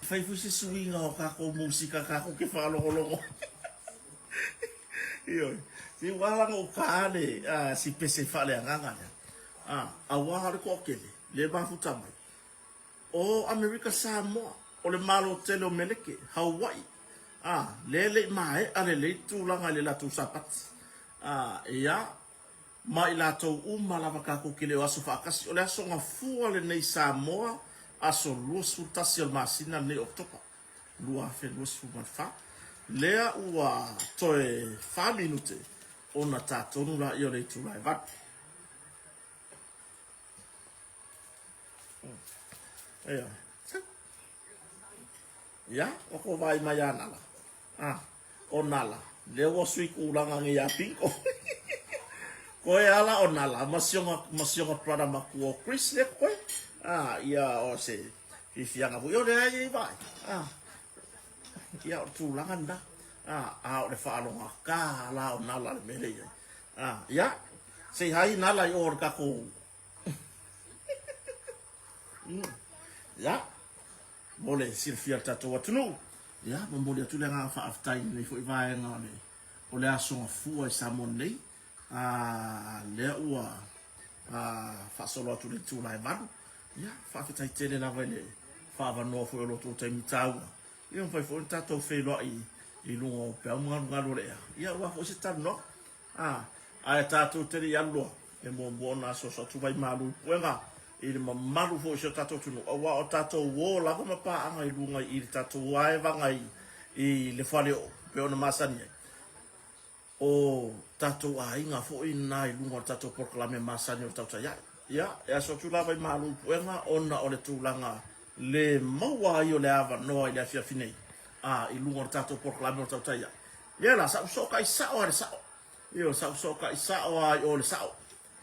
Fai foi se suiga o takou musika takou ke faalogologo ai. Ioe. Se ua ala ona ou ta le si pese faaleagaga lea. Aua o le toatele lea e mafuta mai. O Amerika Samoa, o le Malo tele o Meleke, Hawaii, lea e le i maea lelei le tulaga i le latou Sapati. Ia, ma i latou uma lava tatou te le o aso faatasi. O le aso gafua lenei Samoa, aso 21 o le masina lenei o Oketopa 2024. Lea ua toe fa minute ona ta tonu laia o le itula e 8. Ia. Ia, ua kou vaai mai ia Nala. Ah, o Nala, lea ua sui tulaga nei ia Bingo. Koe ala o Nala, ma si ona, ma si ona brother matua o Chris lea koe. Ah, ia o se fifiaga foi o lea e i vaai. Ah, ia o le tulaga lena. Ah, a o le faalogata la o Nala le mea lea i ai. Ah, ia, say hi Nala i o le tatou Ia, mo le silafia o le tatou atunuu, ia, momoli atu le agaga faafetai i lenei foi vaega o le, o le aso gafua i Samoa nei, a, lea ua a, faasolo atu i le itula e 8. Ia, faafetai tele lava i le faaavanoa foi o lo outou taimi taua, ia mafai foi ona tatou feiloai i luga o peau ma galugalu o le ea, ia aua foi se talanoaga. A, ae tatou te le i alu loa, e muamua ona asuasu atu vai malu i puega i le mamalu foi o si o tatou atunuu, aua o tatou uo lava ma paaga i luga i le tatou aevaga i, i le faleoo, pei ona masani ai. O tatou aiga foi na i luga o le tatou polokalame masani o le tautai ae. Ia, e asu atu la vai malu i puega ona o le tulaga le maua ai o le avanoa i le afiafi nei, a, i luga o le tatou polokalame o le tautai ae. Ia la, sa ou fesootai sao lava i le sao. Ioe, sa ou fesootai sao lava i o i le sao.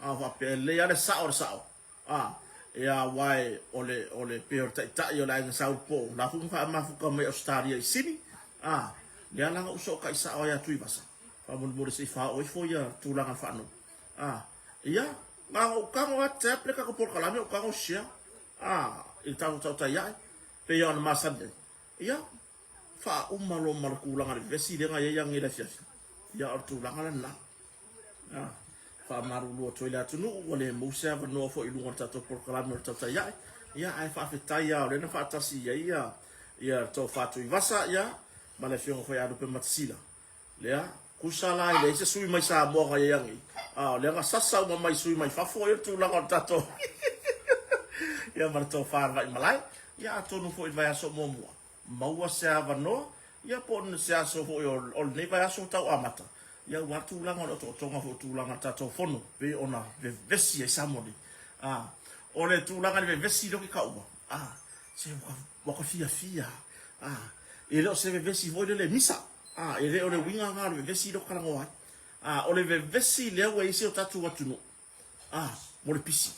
A faapea, e lelei lava le sao o le sao. A, ia aua e, o le, o le, pei o le taitai o le aiga Saulupo, o la foi na faamafuta mai Ausetalia i Sini. A, lea la na ou fesootai sao ai ia Tuivasa, faamolemole se i faaoo ifo ia tulaga faanuu. A, ia, na ona ou tago lava tap le tatou polokalame ou tago share, a, i le tatou tautai ae, pei lava ona masani ai. Ia, Faauma loa ma le tulaga i le vevesi lea na i ai ananei i le afiafi. Ia, o le tulaga lena. A, faamalulu atu ai le atunuu, ua le maua se avanoa foi i luga o le tatou polokalame o le tautai ae. Ia, ae faafetai lava o lea na faatasi i ai ia, ia le Tofa Tuivasa, ia, ma le Afioga foi ia Lupe Matasila. Lea, tusa la e leai se sui mai Samoa na i ai anei, a o lea na sasa uma mai sui mai fafo, ia le tulaga o le tatou ia ma le Tofa i le Vaimalae. Ia, atonu foi i le vaiaso muamua, maua se avanoa, ia po o se aso foi o lenei vaiaso tau amata, ia aua le tulaga o le otootoga foi o tulaga o le tatou fono, pei ona vevesi ai Samoa nei. A, o le tulaga i le vevesi lea ou te taua, a, se ua ta fiafia, a, e le o se vevesi foi lele e misa, a, e le o le uiga lena o le vevesi lea ou te talanoa ai. A, o le vevesi lea ua i ai si o tatou atunuu, a, mo le pisi,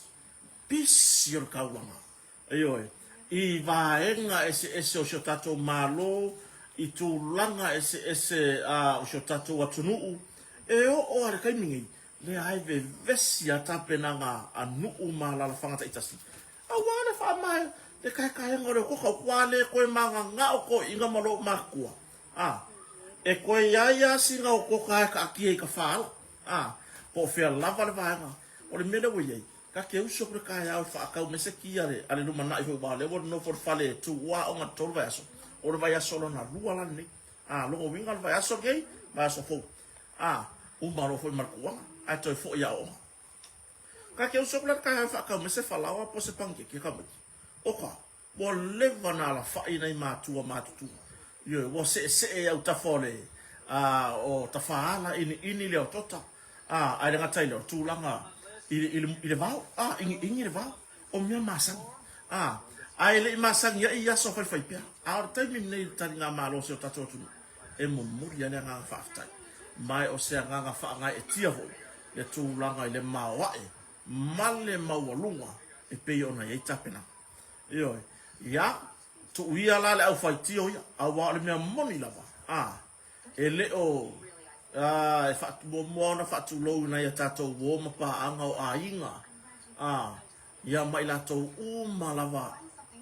pisi o le taulaga. Ioe, i vaega eseese o si o tatou Malo, i tulaga eseese o si o tatou atunuu, e oo lava i le taimi nei, lea lava e vevesi lava tapenaga a nuu ma alaalafaga taitasi, aua le faamaea le kaekaega o le okoka, ua le toe magagao toeaiina ma lou matua, a, e toe i ai lava sina okoka e taatia i tafaala, a, po o fea lava le vaega, o le mea lea ua i ai, Ta te usu atu le taeao e faatau mai se ki a le, a le lumanai foi aua o lea ua nofo i le fale e tuua aoga i le 3 vaiaso. O le vaiaso lona lua la lenei. A, lona uiga o le vaiaso lenei, vaiaso fou. A, uma loa foi ma le tuuaga, ae toe foi i aoaoga. Ta te usu atu la i le taeao e faatau mai se falaoa po o se panikeke a tamaiti. Oka, Ua leva ona alafai nai matua matutua. Ioe, ua seesee i autafa o le, a, o tafaala, iniini le otota, a, ae le gata i lea, o le tulaga i le, i le, i le vao, a, iniini le vao, o mea masani. A, ae le i masani ai i aso faifaipea. A o le taimi lenei i le taligamalo o si o tatou atunuu, e momoli lava le agaga faafetai. Ma o se agaga faagaeetia foi le tulaga i le maoae ma le maualuga e pei ona i ai tapenaga. Ioe. Ia, tuu ia la le aufaitio ia, aua o le mea moni lava, a, e le o, a, e faatumuamua ona faatulou i nai a tatou uo ma paaga o aiga, a, ia ma i latou uma lava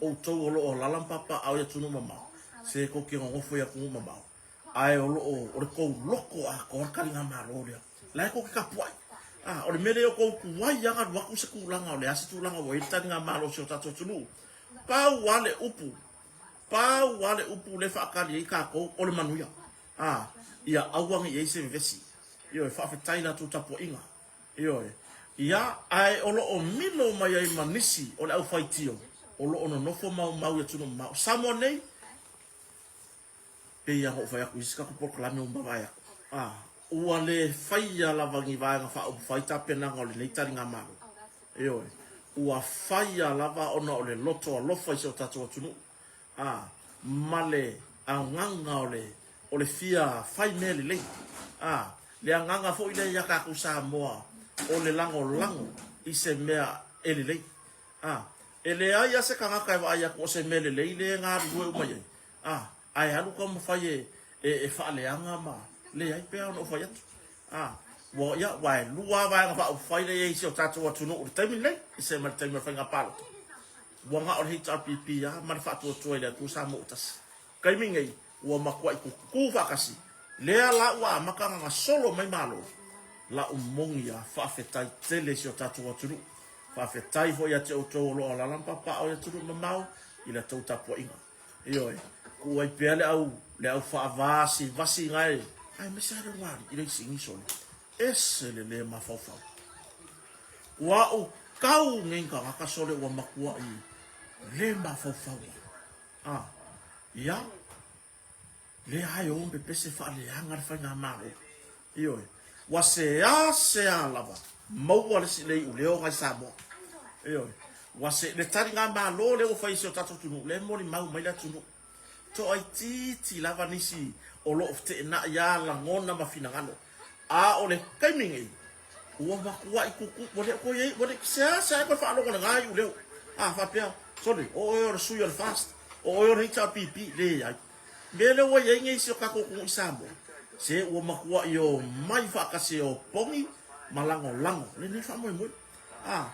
Outou o lo o alaala ma papaaao i atunuu mamao, se tou te nonofo i atunuu mamao, ae o lo o, o le tou loto atoa le taligamalo lea. La e tou te tapuai. A, o le mea lea o tou tuai lava ona alu atu se tulaga o le a se tulaga ua i ai le taligamalo o si o tatou atunuu. Pau lava le upu, pau lava le upu lea e faatali ai tatou, o le manuia. A, ia aua ne i i ai se vevesi. Ioe, faafetai i la outou tapuaiga. Ioe. Ia, ae o lo o milo mai ai ma nisi o le aufaitio o lo o nonofo maumau i atunuu mamao. O Samoa nei, pei lava ona ou fai atu i isi tatou polokalame ua mavae atu, a, ua le faia lava ni vaega faaupufai tapenaga o lenei taligamalo. Ioe. Ua faia lava ona o le loto alofa i si o tatou atunuu, a, ma le agaga o le, o le fia fai mea lelei. A, le agaga foi lea ia tatou Samoa o le lagolago i se mea e lelei. A, e leai lava se tagata e vaai atu o se mea lelei lea e galulue uma i ai, a, ae alu taumafai e, e, e faaleaga ma, leai, pei lava ona ou fai atu. A, ua, ia, aua e lua lava vaega faaupufai lea e i ai i si o tatou atunuu i le taimi lenei, e se ma le taimi o le faiga palota. Ua na o le HRPP lava ma le faatuatua i le Atua Samoa ua tasi. Taimi nei, ua matuai tutu faatasi, lea la ua amata ona gasolo mai Malo. Lau moni a, faafetai tele i si o tatou atunuu. Faafetai foi ia te outou o lo o alaala ma papaaao i atunuu mamao i la tou tapuaiga. Ioe, tuu ai pea le au, le au faavasivasi na e, aemaise lava le ulugalii i le isi sole. Ese le le mafaufau. Ua ou tau nei tagata sole ua matuai le mafaufau ai. A, ia, lea lava e o ma pepese faaleaga le faigamalo. Ioe, ua seasea lava maua le isi le iuleo nai Samoa. Ioe, ua se, le taligamalo lea ua fai e si o tatou atunuu, lea e molimau mai le atunuu. Toaitiiti lava nisi o lo o feteenai lava lagona ma finagalo. A o le taimi nei, ua matuai tutu, ua le o toe i ai, ua le, seasea e toe faalogo i lena iuleo. A faapea, sole, o oe o le sui o le FAST, o oe o le HRPP, leai. Mea lea ua i ai nei si o tatou atunuu i Samoa, se ua matuai omai faatasi e opogi ma lagolago lenei faamoemoe. A,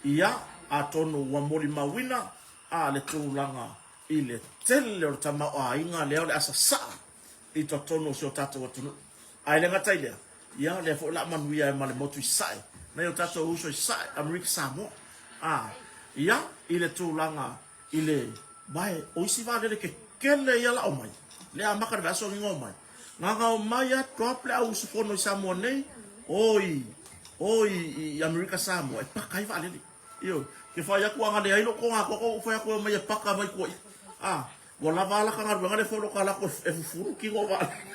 ia, atonu ua molimauina, a, le tulaga i le tele o le tamaoaiga lea o le a sasaa i totonu o si o tatou atunuu. Ae le gata i lea, ia, lea foi o le a manuia ai ma le motu i Sasae, nai o tatou uso i Sasae, Amerika Samoa. A, ia, i le tulaga i le, mae, o isi vaalele kekele ia la omai, le amata le vaiaso lenei ona omai. Na omai a drop le au usufono i Samoa nei, o i, o i, i Amerika Samoa, e paka ai vaalele. Ioe, ke whai atu anga leai lou toga toto ou whai atu e omai e paka mai tua i. A, ua lava a laka galuega lea foi lo ka lako e fufulu kino o vaalele.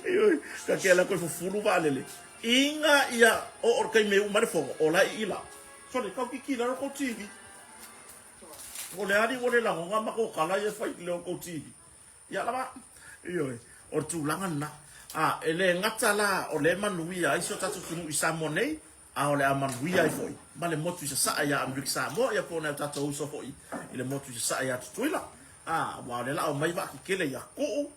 Ioe, ka ke lako e fufulu vaalele. Inga ia o o le taimi e uma ai le fono, o la i ila. Sole, kau kiki i lalo kou TV. O le ali ua le lagona ma kou kala ia e fai i le o kou TV. Ia lava, ioe, o le tulaga lena. A, e le gata la o lea e manuia ai si o tatou atunuu i Samoa nei, a o le a manuia ai foi ma le motu i Sasae ia Amerika Samoa, ia po o nai o tatou uso foi i le motu i Sasae ia Tutuila. A, aua o lea la a omai vaa kekele ia Kuu,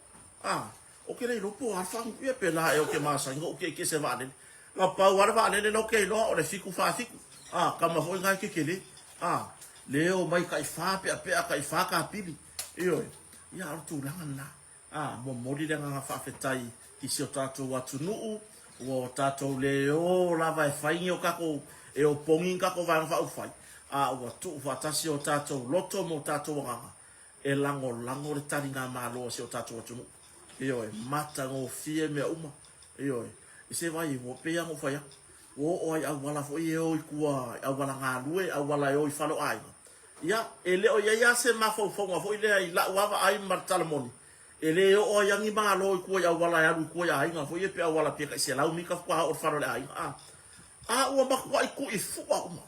a, ou te le iloa po o a le faguia pe la ea ou te masani ona ou keikei se vaalele. Na pau lava le vaalele la ou te iloa o le 747, a, tama foi na e kekele, a, lea e omai tai fa peapea tai fa kapili. Ioe, ia o le tulaga lena. A, momoli le agaga faafetai i si o tatou atunuu, ua o tatou le o lava e fai ni o tatou, e opogi ni tatou Vaega Faaupufai, a ua tuu faatasi o tatou loto ma o tatou agaga e lagolago le taligamalo a si o tatou atunuu. Ioe, matagofie mea uma. Ioe, i se vai, ua pei lava ona ou fai atu, ua oo lava i auala foi e o i tua, i auala galue, auala e o i fale o aiga, Ia, e le o i ai lava se mafaufauga foi lea i la'u lava vaai ma le tala moni, e le oo ai lava ni malo i tua i auala e alu i tua i aiga foi ia pe auala pe tai 100 mita faatoa oo i le fale o le aiga, a. A ua matuai kui fua uma.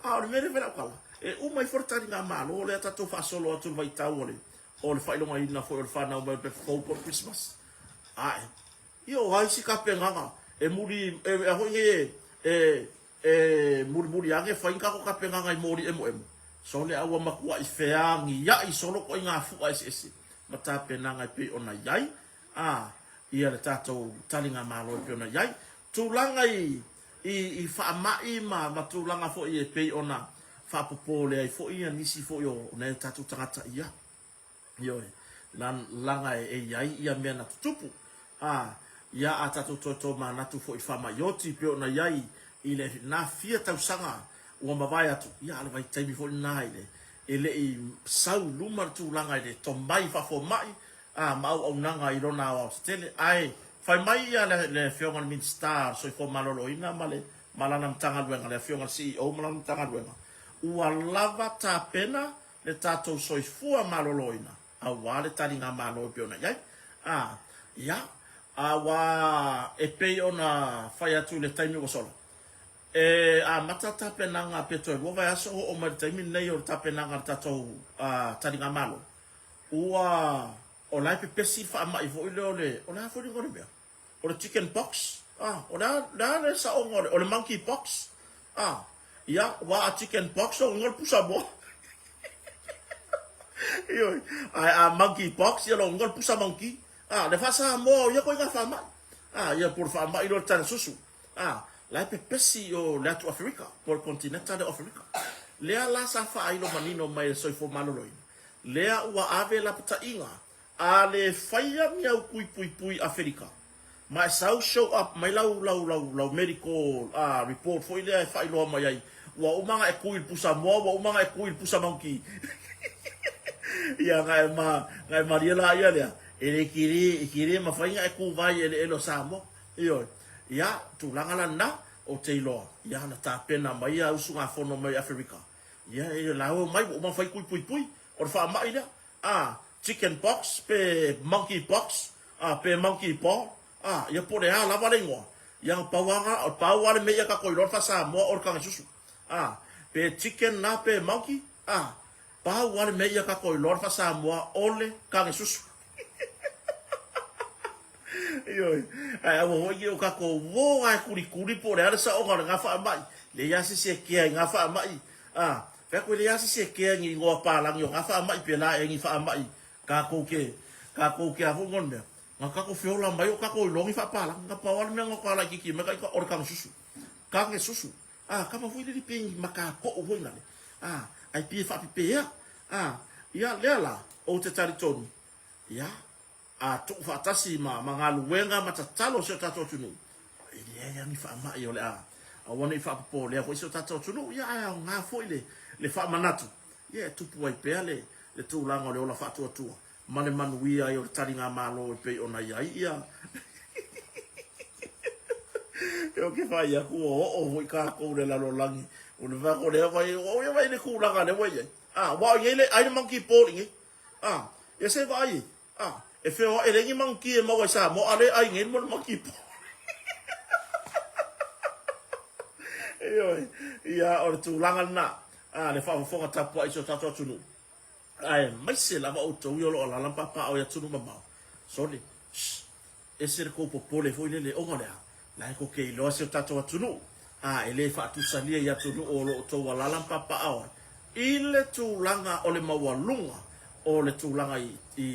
A o le mea lea e fai lau tala, e uma ifo le taligamalo lea tatou faasolo atu i le vaitau o le o le faailogaina foi o le fanau mai o le pepa fou po o le Christmas. Ae, ia o a isi tapenaga e muli, e, a foi nei e, e, E mulimuli ane fai ni tatou tapenaga i moli emoemo, sole a ua matuai feagiai solo ituaiga fua eseese ma tapenaga e pei ona i ai, a ia le tatou taligamalo e pei ona i ai. Tulaga i, i, i faamai ma, ma tulaga foi e pei ona faapopole ai foi ia nisi foi o nai o tatou tagata ia. Ioe, laga e i ai ia mea na tutupu. A, ia a tatou toe tomanatu foi i faamai oti pei ona i ai i le na fia tausaga ua mavae atu, ia a o le vaitaimi foi lena i le e le i sau i luma le tulaga i le tomai faafomai a ma auaunaga i lona aoaotetele. Ae fai mai ia le le Afioga i le Minisita o le Soifua Maloloina ma le ma lana Matagaluega, le Afioga i le CEO ma lana Matagaluega, ua lava tapena le tatou soifua maloloina aua le taligamalo e pei ona i ai. A, ia, aua e pei ona fai atu i le taimi ua sola, e amata tapenaga pe toe lua vaiaso oo mai le taimi lenei o le tapenaga a le tatou taligamalo, ua, o la e pepesi le faamai foi lea o le, o le a foi le igoa o le mea? O le chicken pox, a, o le a, le a le saoga o le, o le monkey pox, a, ia, aua a chicken pox, lona uiga o le pusa moa. Ioe, ae a monkey pox, ia lona uiga o le pusa monkey. A, le faa-Samoa o ia koiga faamai. A, ia po o le faamai lea o le tala susu. A, la e pepesi i o le atu Aferika, po o le kontineta lea o Aferika. Lea la sa faailo manino mai e le Soifua Maloloina, lea ua ave lapataiga A le faia ni au kui puipui Aferika, ma e sau show up mai lau lau lau lau medical report foi lea e faailoa mai ai ua uma ona e kui i le pusa moa, ua uma ona e kui i le pusa monkey. Ia na e ma na e malie la ia lea, e le kili e kili mafai ona e kuvai i eleele o Samoa. Ioe. Ia, tulaga la lena, ou te iloa, ia na tapena mai ia usugafono mai Aferika. Ia e laua mai ua uma ona fai kui puipui, o le faamai lea. a, chicken pox pe monkey pox, a, pe monkey paw, a, ia po o le a lava le igoa, ia pau lava, pau lava le mea ia tatou iloa le faa-Samoa o le tagasusu, a, pe chicken la pe monkey, a, pau lava le mea ia tatou iloa le faa-Samoa o le tagasusu. Ioe, ae aua foi ne i o tatou uo lava e kulikuli po o le a le saoga o lena faamai, leai lava se isi e kea i na faamai, a, Fai atu e leai lava se isi e kea i ni igoa palagi o na faamai pela ea i ni faamai tatou te, tatou te a foi le mea, na tatou feola mai o tatou iloa ni faapalagi, na pau lava le mea na ta laititi mai ta ita o le tane susu, tane susu, a kama foi lele pei ni matapo'u foi nale, a, ae pei e faapipea, a, ia lea la, ou te talitonu, ia, a tuu faatasi ma ma galuega ma tatalo a si o tatou atunuu, e leai lava ni faamai o le a aua ne i faapopolea foi si o tatou atunuu, ia ae aoga foi le le faamanatu, ia e tupu ai pea le le tulaga o le ola faatuatua ma le manuia ai o le taligamalo e pei ona i ai ia E ou te fai atu ua oo foi tatou i le lalolagi, o le vae o lea vai, o ia vai i le tulaga lea ua i ai. A, aua o i nei le ai le monkey ball i nei. A, ia se vaai ai. A, e feoai, e leai ni manuki e maua i Samoa, a o lea e ai nei le monkey ball. Ioe, ia, o le tulaga lena, a, le faafofoga tapuai i si o tatou atunuu, aemaise lava outou ia o lo o alaala ma papaaao i atunuu mamao. Sole, shh, Ese le tou popole foi lele ona o le a? La e tou te iloa si o tatou atunuu, a e le faatusalia i atunuu o lo o tou alala ma papaao ai i le tulaga o le maualuga o le tulaga i i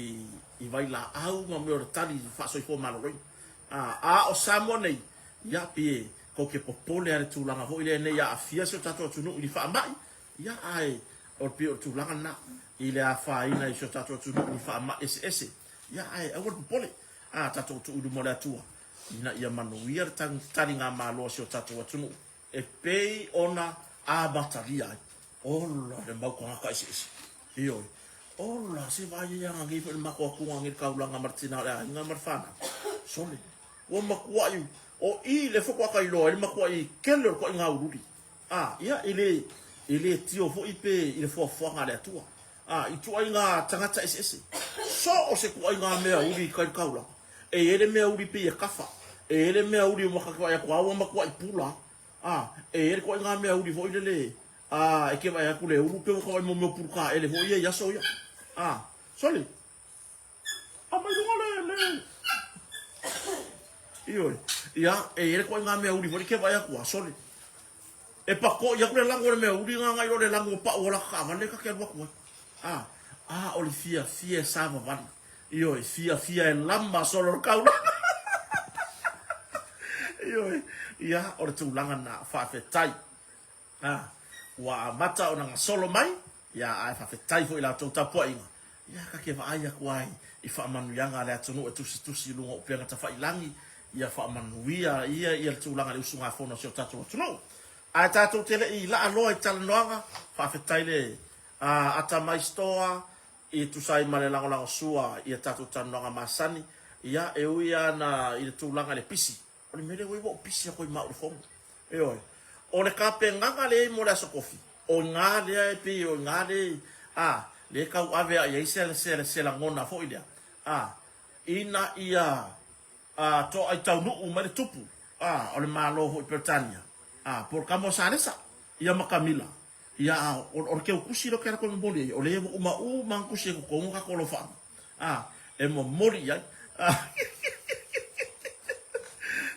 i vailaau ma mea o le tali faasoifua maloloina. A, a o Samoa nei, ia pei e tou te popole lava i le tulaga foi lea ne i aafia si o tatou atunuu i ni faamai, ia ae o le pei o le tulaga lena i le afaina i si o tatou atunuu i ni faamai eseese, ia ae aua le popole. A tatou tuu i luma o le Atua, ina ia manuia le taligamalo a si o tatou atunuu, e pei ona amatalia ai. Ola le mau tagata eseese. Ioe. Ola, se vaai ai aga nei foi le matou atuga nei le taulaga ma le tina o le aiga ma le fanau. Sole. Ua matuai, o i le faatoa ta iloa ai le matuai tele o le toaiga uliuli. A, ia, e le, e le tio foi pe i le foafoaga a le Atua. A, i tuaiga tagata eseese. So o se tuaiga mea uli i kai taulaga. E i ai le mea uli pei e kafa. E i ai le mea uli ua ka vaai atu a ua matuai pula. A, e i ai le tuaiga mea uli foi lele, a, e ke vaai atu le ulu pei ua ka vaai mo mea o pulu kaele foi ia i aso ia. A, sole. A mai luga le, le. Ioe. Ia, e i ai le tuaiga mea uli foi le ke vaai atu a, sole. E pakoʻi aku le lago o le mea uli gagaʻi loa le lago ua paʻu o laka kaʻawale ka ke alu aku ai. A, a o le fiafia e savavali. Ioe, fiafia e lama solo le kaulana. Ioe, ia, o le tulaga na, faafetai. A, Ua amata ona gasolo mai, ia, ae faafetai foi i la outou tapuaiga, ia, ta te vaai atu ai i faamanuiaga a le atunuu e tusitusi i luga o upega tafailangi, ia faamanuia ia ia le tulaga i le usugafono a si o tatou atunuu. Ae tatou te le i laa loa i talanoaga, faafetai le atamai store e tusa ai ma le lagolagosua i a tatou talanoaga masani, ia, e ui lava na i le tulaga i le pisi, O le mea lea ua ou pisi atu ai ma au i le fono. Ioe. O le tapenaga lea e i ai mo le Aso Tofi, o i ina lea e pei o i ina lea, a, lea e tauave lava i ai se, se, se lagona foi lea, a, ina ia, a, toai taunuu mai le tupu, a, o le Malo foi Peretania, a, po o le tama o Salesa, ia ma Kamila. Ia, a, o, o le teutusi lea ou te alu atu e momoli ai, o lea ua uma uma lava ona tusi ai i totonu o tatou alofaaga, a, e momoli i ai.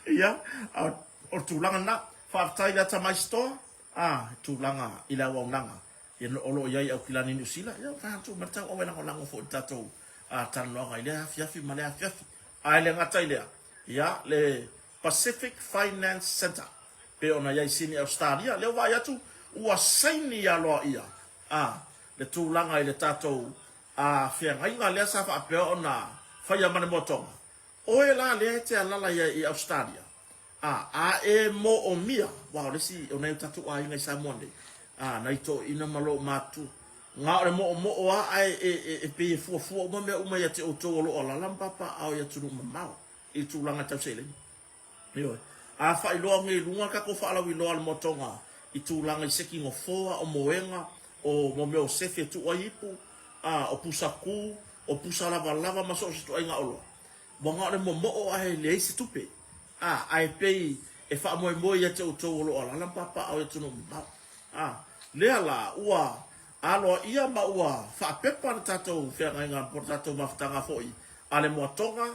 Ia, a, o le tulaga lena. Faafetai i le atamai store, a, i tulaga i le auaunaga, ia, o lo o i ai i Aukilani Niu Sila, ia, o tatou ma le tauau e lagolago foi i le tatou talanoaga i lea afiafi ma lea afiafi. Ae le gata i lea, ia, le Pacific Finance Centre, pei ona i ai i Sini Ausetalia, lea ua vaai atu ua saini aloaia a le tulaga i le tatou a feagaiga lea sa faapea ona faia ma le moatoga. Oe la lea e te alala i i Ausetalia, a a e moomia, aua o le isi o nai o tatou aiga i Samoa nei, a nai toeaiina ma loomatutua, na o le moomoo lava ae e e e pei e fuafua uma mea uma ia te outou o lo o alala ma papaaao i atunuu mamao i tulaga tau seleni. Ioe. A faailoa nei i luga le tatou faalauiloa a le moatoga i tulaga i seki nofoa, o moega, o mo mea o sefe e tuu ai ipu, a, o pusa ku, o pusa lavalava ma so o se ituaiga oloa. Ua na o le momoo ae leai se tupe. A, ae pei e faamoemoe ia te outou o lo o alaala ma papaaao i atunuu mamao. A, lea la, ua aloaia ma ua faapepa le tatou feagaiga po o le tatou mafutaga foi a le moatoga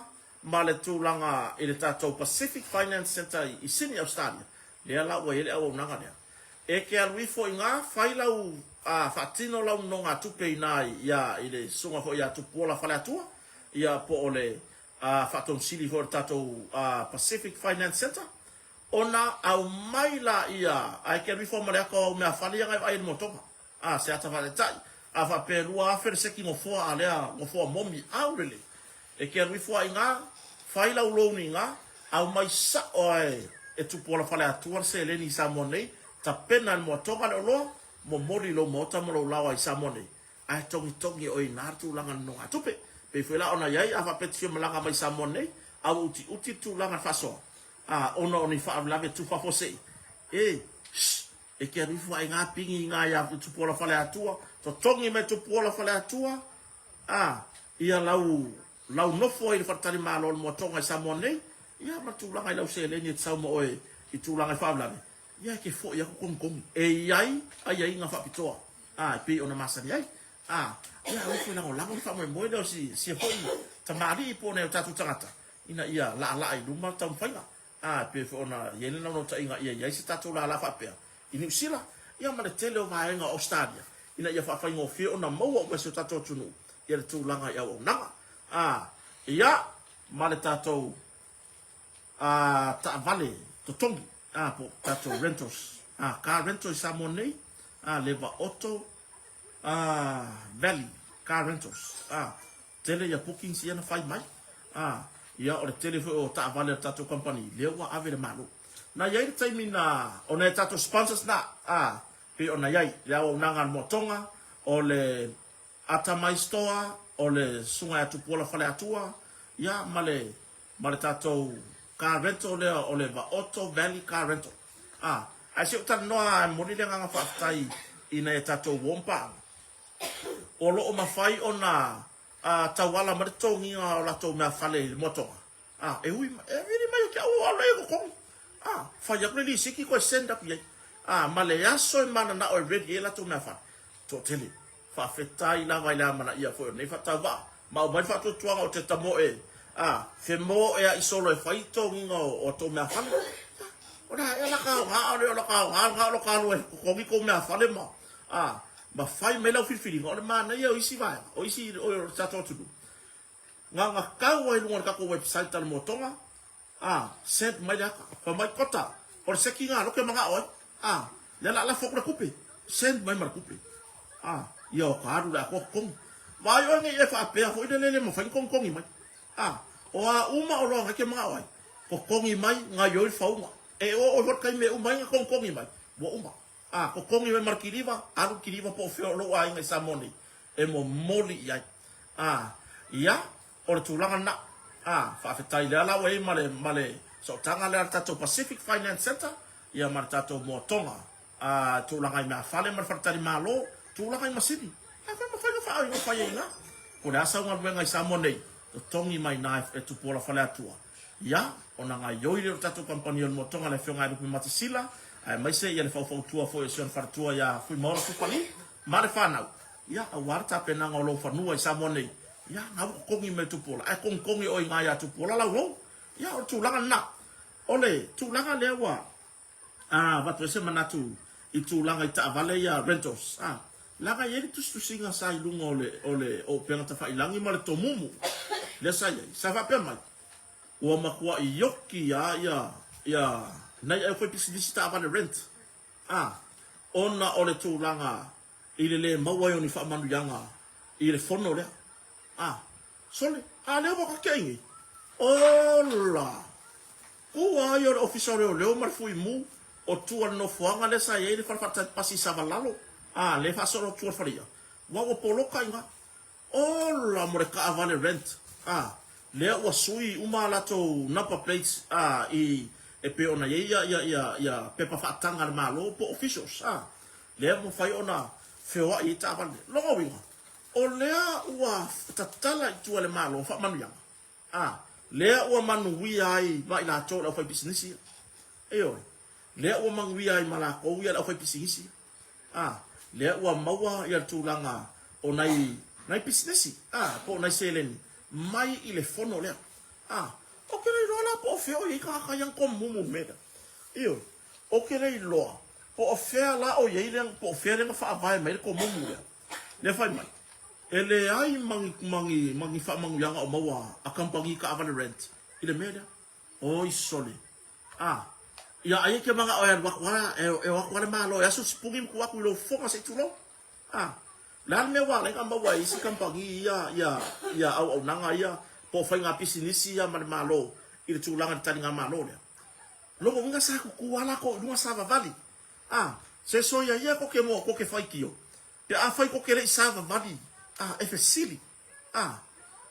ma le tulaga i le tatou Pacific Finance Centre i Sydney, Australia, lea la ua i ai le auaunaga lea. E te alu ifo i ina, fai lau, a, faatino lau nonogatupe i ina i, i le susuga foi ia Tupuola Faleatua, ia, po o le, a, faatonusili foi o le tatou, a, Pacific Finance Centre, ona aumai laia, ae te alu ifo ma le ata o au meafale ia na e vaai ai i le motoga. A, se ata faataitai. A faapea e 2000 le seki nofoa a lea nofoa momi, aulele. E te alu ifo a iga, fai lau loan iga, aumai sao a e Tupuola Faleatua le seleni i Samoa nei, tapena e le moatoga le oloa, momoli i lou maota ma lou laoa i Samoa nei, ae togitogi oe ina le tulaga nonogatupe. Pei foi la ona iai, a faapea e te fia malaga mai i Samoa nei, a ua utiuti le tulaga i le faasoa, a, ona o ni faalavelave tufafuasei, e, shh, e te alu ifo a iga pigi iga ia Tupuola Faleatua, totogi mai Tupuola Faleatua, A, ia lau, lau nofo ai i le faletalimalo o le moatoga i Samoa nei, ia ma tulaga i lau seleni e te sau ma oe i tulaga i faalavelave, ia e te foi atu togitogi. E i ai aiaiga faapitoa, a, e pei ona masani ai. A, ia aua foi lagolago le faamoemoe lea o si, sia foi tamalii po o nai o tatou tagata, ina ia laalaa i luma le taumafaiga. A, e pei foi ona i ai le naunautaiga ia i ai se tatou lala faapea i Niu Sila, ia ma le tele o vaega o Ausetalia, ina ia faafaigofie ona maua uma e si o tatou atunuu ia le tulaga i auaunaga. A, ia, ma le tatou, a, taavale totogi, a, po o tatou rentals, a, car rental i Samoa nei, a, Leva Auto, a, Valley Car Rentals, a, Tele ia bookings ia na fai mai. A, ia o le tele foi o taavale a le tatou company, lea ua ave i le Malo. Na i ai le taimi na, o nai a tatou sponsors na, a, pei ona i ai le auaunaga a le Moatoga, o le Atamai Store, o le Susuga ia Tupuola Faleatua, ia ma le, ma le tatou car rental lea o le Vaoto Valley Car Rental. A, ae se i ou talanoa e momoli le agaga faafetai i nai a tatou uo ma paaga. O lo o mafai ona tauala mai le totogiina o latou meafale i le moatoga, a, e ui, e vili mai ia te au o alu ai e totogi. A, fai atu le lisiti toe send atu i ai. A, ma le aso e mananao e ready ai latou meafale. Toatele. Faafetai lava i le amanaia foi o lenei faatauvaa. Ma aumai le faatuatuaga o te tamoe, a, femoe ai solo e fai totogiina o tou meafale. Ia, o le a ea la ka aoga, a o le aoga lena o lo ka alu e totogi tou meafale ma, a, ma fai mai lau filifiliga, o le manaia o isi vaega, o isi o le tatou atunuu, na ona tau lava i luga o le tatou website a le Moatoga, a, send mai le ata, fai mai, Kota, o le seki lena o lea ou te manao ai, a, lea o le a lafo atu le tupe. Send mai ma le tupe. A, ia o ka alu le atoa totogi. Vaai oe nei e faapea foi lele le mafai ona togitogi mai. A, o a uma oloa na e te manao ai, totogi mai, gaioi le fauga. E oo iho le taimi e uma ai ona togitogi mai, ua uma. A, totogi mai ma le kiliva, alu le kiliva po o fea o lou aiga i Samoa nei, e momoli i ai. A, ia, o le tulaga lena. A, faafetai lea la ua i ai ma le, ma le sootaga lea a le tatou Pacific Finance Centre, ia ma le tatou moatoga. A, tulaga i meafale ma le faletalimalo, tulaga i masini. A fai mafai ona faaoiga fai ai i ina. Po o le a sau galuega i Samoa nei, totogi mai ina e Tupuola Faleatua. Ia, ona gaioi lea o le tatou kamupani o le Motoga le Afioga ia Lupe Matasila, aemaise ia le faufautua foi o si ona faletua ia Fuimaola Tupali ma le fanau. Ia, aua le tapenaga o lou fanua i Samoa nei. Ia, na ua totogi mai e Tupuola, ae togitogi oe i ina ia Tupuola lau lou. Ia, o le tulaga lena. O le tulaga lea ua A avatu ai se manatu i tulaga i taavale ia rentals, a, leaga e i ai le tusitusiga sa i luga o le, o le o upega tafailagi ma le tomumu lea sa i ai, sa faapea mai, ua matuai ioki a ia, ia nai au faipisinisi taavale rent, a, ona o le tulaga i le le maua ai o ni faamanuiaga i le fono lea. A, sole, a lea ua tatea nei. Ola! Tua ai o le Ofisa o Leoleo ma le Fuimu o tua i le nofoaga lea sa i ai le fale faatali pasi i Savalalo, a, lea e faasolo atu i le fale ia, aua ua poloka i ina. Ola mo le taavale rent, a, lea ua sui uma a latou number plates, a, i, e pei ona i ai ia, ia, ia, ia pepa faataga a le Malo po o officials, a, lea ua mafai ona feoai ai taavale. Lona uiga, o lea ua tatala i tua e le Malo faamanuiaga, A, lea ua manuia ai ma i latou le aufaipisinisi ia. Ioe. Lea ua manuia ai ma latou ia le aufaipisinisi ia. A, lea ua maua ia le tulaga o nai, nai pisinisi, a, po o nai seleni mai i le fono lea. A, ou te le iloa la po o fea o i ai tagata ia na tomumu i le mea lea. Ioe. Ou te le iloa po o fea la o i ai le, po o fea lea na faavae mai ai le tomumu lea. Lea fai mai, e leai ma ni, ma ni, ma ni faamanuiaga o maua a kamupani taavale rent i le mea lea. Oi sole. A, ia aia e te manao e alu atu a, e, e o atu a le Malo e asu sipuni ma tuu atu i lou fofoga se i tulou. A, o le a le mea ua ala ai ona maua e isi kamupani ia, ia, ia auaunaga ia po o faiga pisinisi ia ma le Malo i le tulaga i le taligamalo lea. Lona uiga sa tutu a latou i luga savavali. A, se soia ia ko ke moa ko ke faitio. Pe afai ko ke leʻi savavali, a, e fesili. A,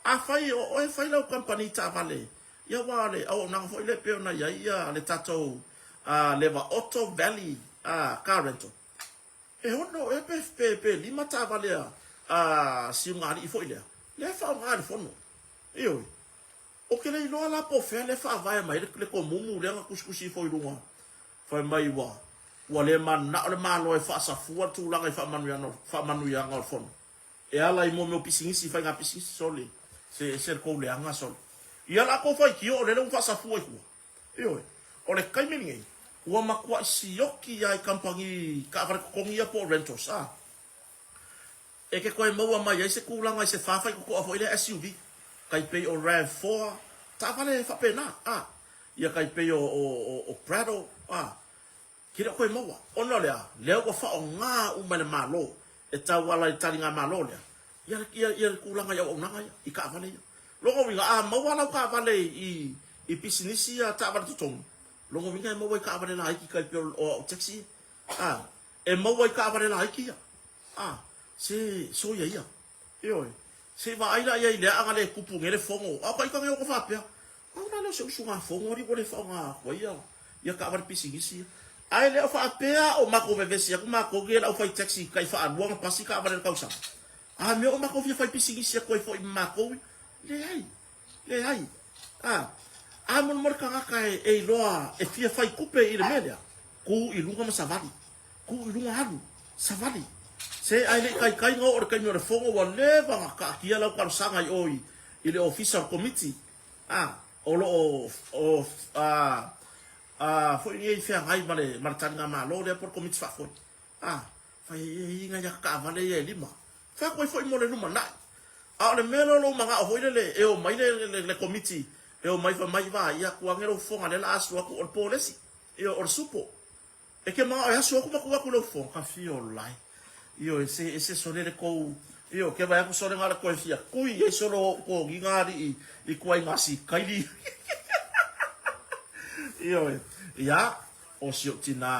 afai o oe fai lau kampani taavale, ia aua o le auaunaga foi lea e pei ona i ai ia le tatou a, Leva Auto Valley a, Car Rental. E ono ea pe, pe, pe lima taavale a, a Siugalii foi lea, lea e faaaoga e le fono. Ioe. Ou te le iloa la po o fea lea e faavae mai ai le tomumu lea na tusitusi ifo i luga Fai mai ua, ua le mananao le Malo e faasafua le tulaga i faamanuiaga o le Fono e ala i mea o pisinisi, faiga pisinisi, sole, se ese le tou leaga, sole. Ia la tou faitio o lele ua faasafua i tua. Ioe, o le taimi lenei, ua matuai sioki lava i kamupani taavale totogi ia po o rentals, a. E te toe maua mai ai se tulaga i se fa faitotoa foi lea SUV, tai pei o Rav 4, taavale faapena, a, ia tai pei o, o, o, o Prado, a, ke le o toe maua. Ona o le a? Lea ua faaaoga uma e le Malo e tauala i taligamalo lea, ia, ia, ia le tulaga i auaunaga ia, i taavale ia. Lona uiga, a maua lau taavale i, i pisinisi ia taavale totogi, lona uiga e maua i taavale laiti tai pei o, o au taxi ia, a, e maua i taavale laiti ia. A, se soia ia. Ioe. Se i vaai la ia i le aaga le tupu nei le fono. A o ka ita nei o ka faapea, Au la lea o se usugafono alii ua le faaaoga atu ai ia, ia taavale pisinisi ia. Ae le o faapea o matou vevesi atu matou nei le aufai taxi tai faalua ona pasi taavale i le tausaga. A mea o matou fia fai pisinisi atu ai foi ma matou ia. Leai. Leai. A, a molemole tagata e, e iloa e fia fai tupe i le mea lea, tu i luga ma savali. Tuu i luga alu, savali. Se ae le i taitai na oo le taimi o le fono ua leva na taatia lau talosaga i o i le ofisa o le komiti a o lo o o a a foi nei feagai ma le ma le taligamalo lea po o le komiti faafoe. A fai ai e i ai nai taavale ia e lima. Fai atu ai foi mo le lumanai. A o le mea lea o lou manao foi lele e omai le le le komiti e omai fai mai vaai atu ane lou fofoga lea la a asu atu o le polesi, ia o le supo. E ke manao e asu aku ma tuu atu i lou fofoga, ka fia ola ai. Ioe, se ese sole le kou, ioe, ke vaai atu sole na o le toe fia kui ai solo o ou togiga alii i ituaiga sikaili. Ioe, ia, o si ou tinā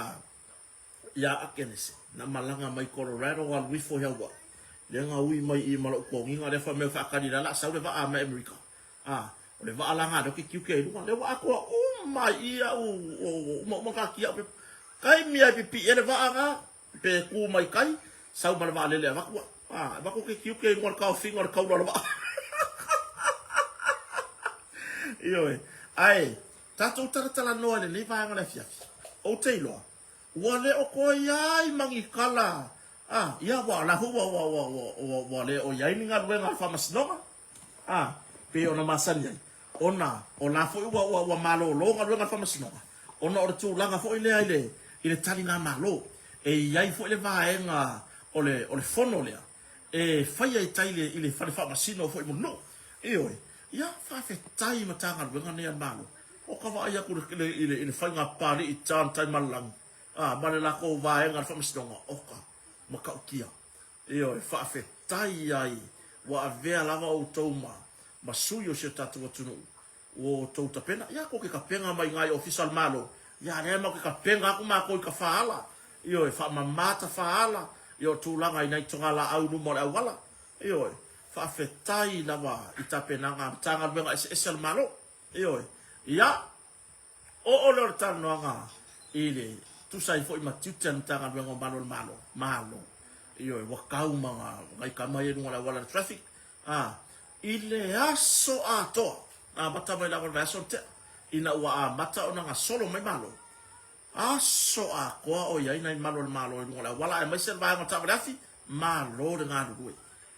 iā Akenese, na malaga mai Colorado alu ifo i Hawaii, lea na ui mai i i ma lou togiga lea fai mai o faatali la la sau le vaa mai Amerika. A, o le vaa la na lea ou te tiute ai i luga, lea ua atoa uma ai i i au, ua uma uma ona taatia au pepa. Taimi lava e pipii ai le vaa na, Pe ku mai kai, sau ma le vaalele e avatu au. A, e avatu ke tiute i luga o le taofiga o le taula o le vaa. Ioe. Ae, tatou talatalanoa i lenei vaega o le afiafi. Ou te iloa, ua le o toe i ai ma ni tala, a, ia, ua, o la foi ua, ua, ua, ua, ua, ua le o i ai ni galuega a le Faamasinoga, a, pei ona masani ai, ona o la foi ua, ua, ua malolo galuega a le Faamasinoga, Ona o le tulaga foi lea i le, i le taligamalo, e i ai foi le vaega o le, o le fono lea e faia i tai i le, i le fale faamasino foi i Mulinuu. Ioe. Ia, faafetai i Matagaluega nei a le Malo. O ka vaai atu i le, i le, i le faiga Papalii John Taimalelagi, a, ma le latou vaega o le faamasinoga, oka, matautia. Ioe, faafetai ai ua avea lava outou ma, ma sui o si o tatou atunuu Ua outou tapena, ia kou ke tapena mai ina i ofisa o le Malo, ia lea matou te tapena atu matou i tafaala, ioe, faamama tafaala, ia o tulaga i nai togalaau i luma o le auala, ioe, faafetai lava i tapenaga a Matagaluega eseese a le Malo, ioe, ia, oo lea o le talanoaga i le tusa ai foi ma tiute a le Matagaluega o Malu o le Malo, Malo, ioe, ua tau ma nai tama ia i luga o le auala i le traffic, a, I le aso atoa, na amata mai lava i le vaiaso na tea, ina ua amata ona gasolo mai Malo. Aso atoa o i ai nai malu a le Malo i luga o le auala aemaise le vaega o taavale afi, malo le galulue.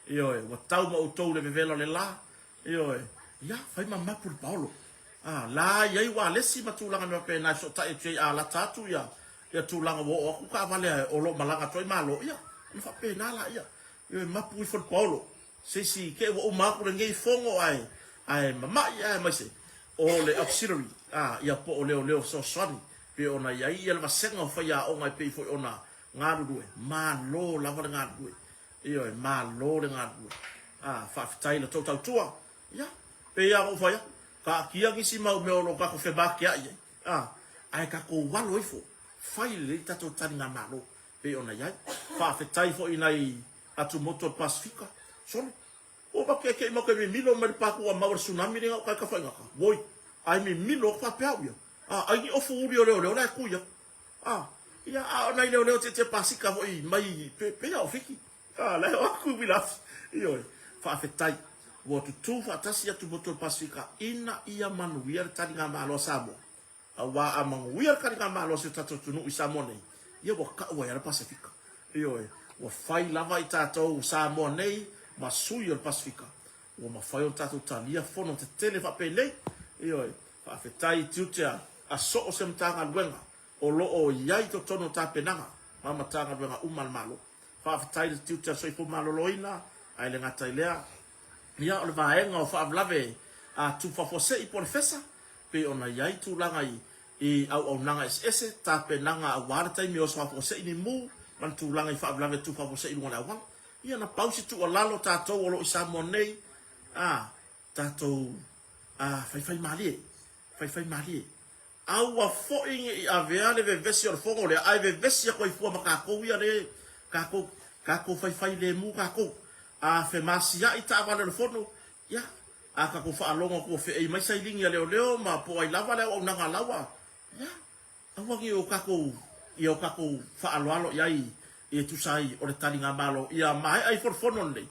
Ioe, ua tau ma outou le vevela o le la, ioe, ia, fai ma mapu le paolo. A, la i ai ualesi ma tulaga mea faapena e fesootai atu i ai a lata atu ia, ia tulaga ua oo atu taavale o lo o malaga atu ai Malo, ia, ona faapena laia. Ioe, mapu ifo le paolo. Se isi te ua uma atu lenei fono ae ae mama'i aemaise o le auxiliary a ia po o leoleo fesoasoani pei ona i ai ia le vasega o faiaoga e pei foi ona galulue. Malo lava le galulue. Ioe, malo le galulue. A, faafetai i la tou tautua. Ia, pei lava ona ou fai atu, taatia nisi mau mea o lo o tatou fematea'i ai, a, ae tatou alo ifo, fai lelei le tatou taligamalo pei ona i ai. Faafetai foi i nai Atumotu o le Pasefika, sole, ua makeekei mau ke mimilo mai le paku a mau a le tsunami lea uka i Tafaigata, woi, ae mimilo atu faapea au ia, a, ai ni ofu uli o leoleo la e kui atu, a, ia, a o nai leoleo tietie Pasika foi mai pe, pei a o Fiti, a, la e o atu i Uilafi, ioe, faafetai, ua tutū faatasi Atumotu o le Pasefika ina ia manuia le taligamalo a Samoa. Aua a manuia le taligamalo a si o tatou atunuu i Samoa nei, ia ua tau ai lava le Pasefika. Ioe, ua fai lava i tatou Samoa nei ma sui o le Pasefika, ua mafai ona tatou talia fono tetele faapenei. Ioe, faafetai i tiute a so o se Matagaluega o lo o i ai i totonu o tapenaga ma Matagaluega uma a le Malo. Faafetai i le tiute a le Soifua Maloloina, ae le gata i lea, ia o le vaega o faalavelave a Tufafuasei po o le FESA, pei ona i ai tulaga i i auaunaga eseese, tapenaga aua le taimi o oso faafuasei ni mu ma ni tulaga i faalavelave tu faafuasei i luga o le auala. Ia na pau si tuualalo tatou o lo o i Samoa nei, a, tatou, a, faifaimalie, faifaimalie. Aua foi ne i avea le vevesi o le fono lea, ae vevesi atu ai fua ma tatou ia le, tatou, tatou faifailemu tatou. A femasia'i taavale o le fono, ia, a tatou faalogo atu ua fe'ei mai sailini a leoleo ma po o ai lava le auaunaga la ua, ia, aua ne i o tatou, ia o tatou faaaloalo i ai e tusa ai o le taligamalo ia maea ifo le fono lenei,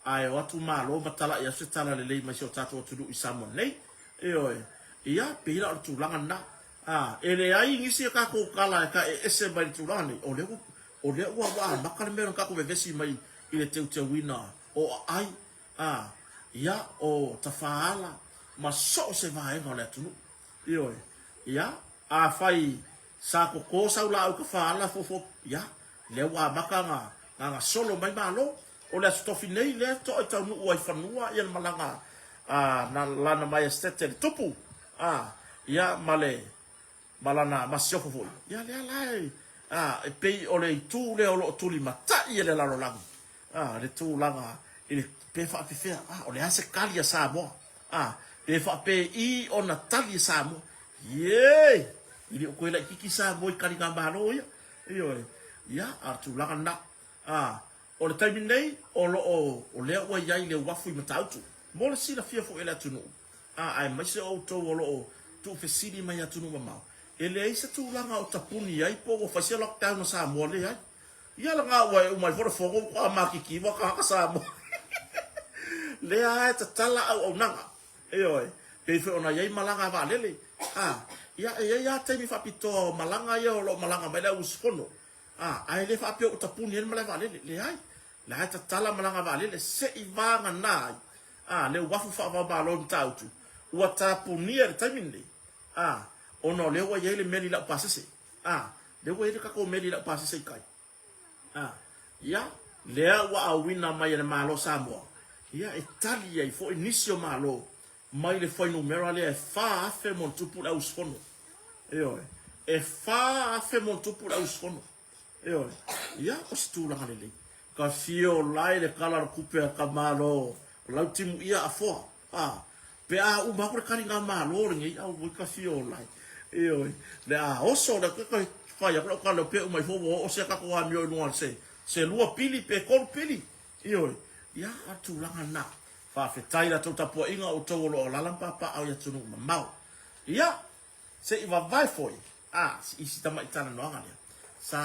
Ae o atu Malo ma talaʻi atu se tala lelei mai si o tatou atunuu i Samoa nei. Ioe. Ia, pei la o le tulaga lena. A, e leai nisi a tatou tala e taeese mai le tulaga nei, o lea ua, o lea ua, ua amata le mea ona tatou vevesi mai i le teuteuina o aai, a, ia, o tafaala ma so o se vaega o le atunuu. Ioe. Ia, afai sa toto sau laau tafaala fuafua, ia, lea ua amata ona gasolo mai Malo. O le Aso Tofi nei lea toa i taunuu ai fanua ia le malaga a na Lana Maestete le Tupu a ia ma le ma lana masiofo foi ia lea la e Ā, e pei o le itu lea o lo o tulimatai e le lalolagi, ā, le tulaga i le, pe faapefea, ā, o le a se tali a Samoa, ā, pe faapei ona tali e Samoa. Iei! E le o toe laititi Samoa i taligamalo ia. Ioe. Ia, a o le tulaga lena. Ā, o le taimi nei, o lo o, o lea ua i ai le uafu i Matautu. Mo le silafia foi e le atunuu, ā, aemaise o outou o lo o tuufesili mai atunuu mamao, e leai se tulaga o tapuni ai po ua fai se lockdown a Samoa, leai. Ia lena ua e uma ifo le fono ua makiki ua tagata Samoa. Lea lava e tatala auaunaga. Ioe, pei foi ona i ai malaga a vaalele. A, ia e i ai lava taimi faapitoa o malaga ia o lo o malaga mai le au usufono. A, ae le faapea ua tapuni ai le malae vaalele. Leai. Lea e tatala malaga vaalele se i vagana ai a, le uafu faavaomalo i Matautu, ua tapunia i le taimi lenei, a, ona o lea ua i ai le meli laupasese, a, lea ua i ai le tatou meli laupasese i tai, a, ia, lea ua auina mai e le Malo o Samoa, ia, e tali ai foi nisi o Malo mai le fuainumera lea e 4,000 ma ona tupu le au usufono. Ioe, e 4,000 ma ona tupu le au usufono. Ioe, ia, o se tulaga lelei. Ka fio lae le tala o le tupe a ka Malo, o lau timu ia afoa. A, pe a uma aku le kali nga Malo lenei, au voi ka fio lae. Ioe, le a oso le ka fai aku lau kala pe uma ifo ua oo se tatou amio i luga se, se 2 pili pe 3 pili. Ioe, ia, o le tulaga lena. Faafetai i la tou tapuaiga o outou o lo o alaala ma papaaao i atunuu mamao. Ia, Se i vavae foi, a, i si tamai talanoaga lea, sa,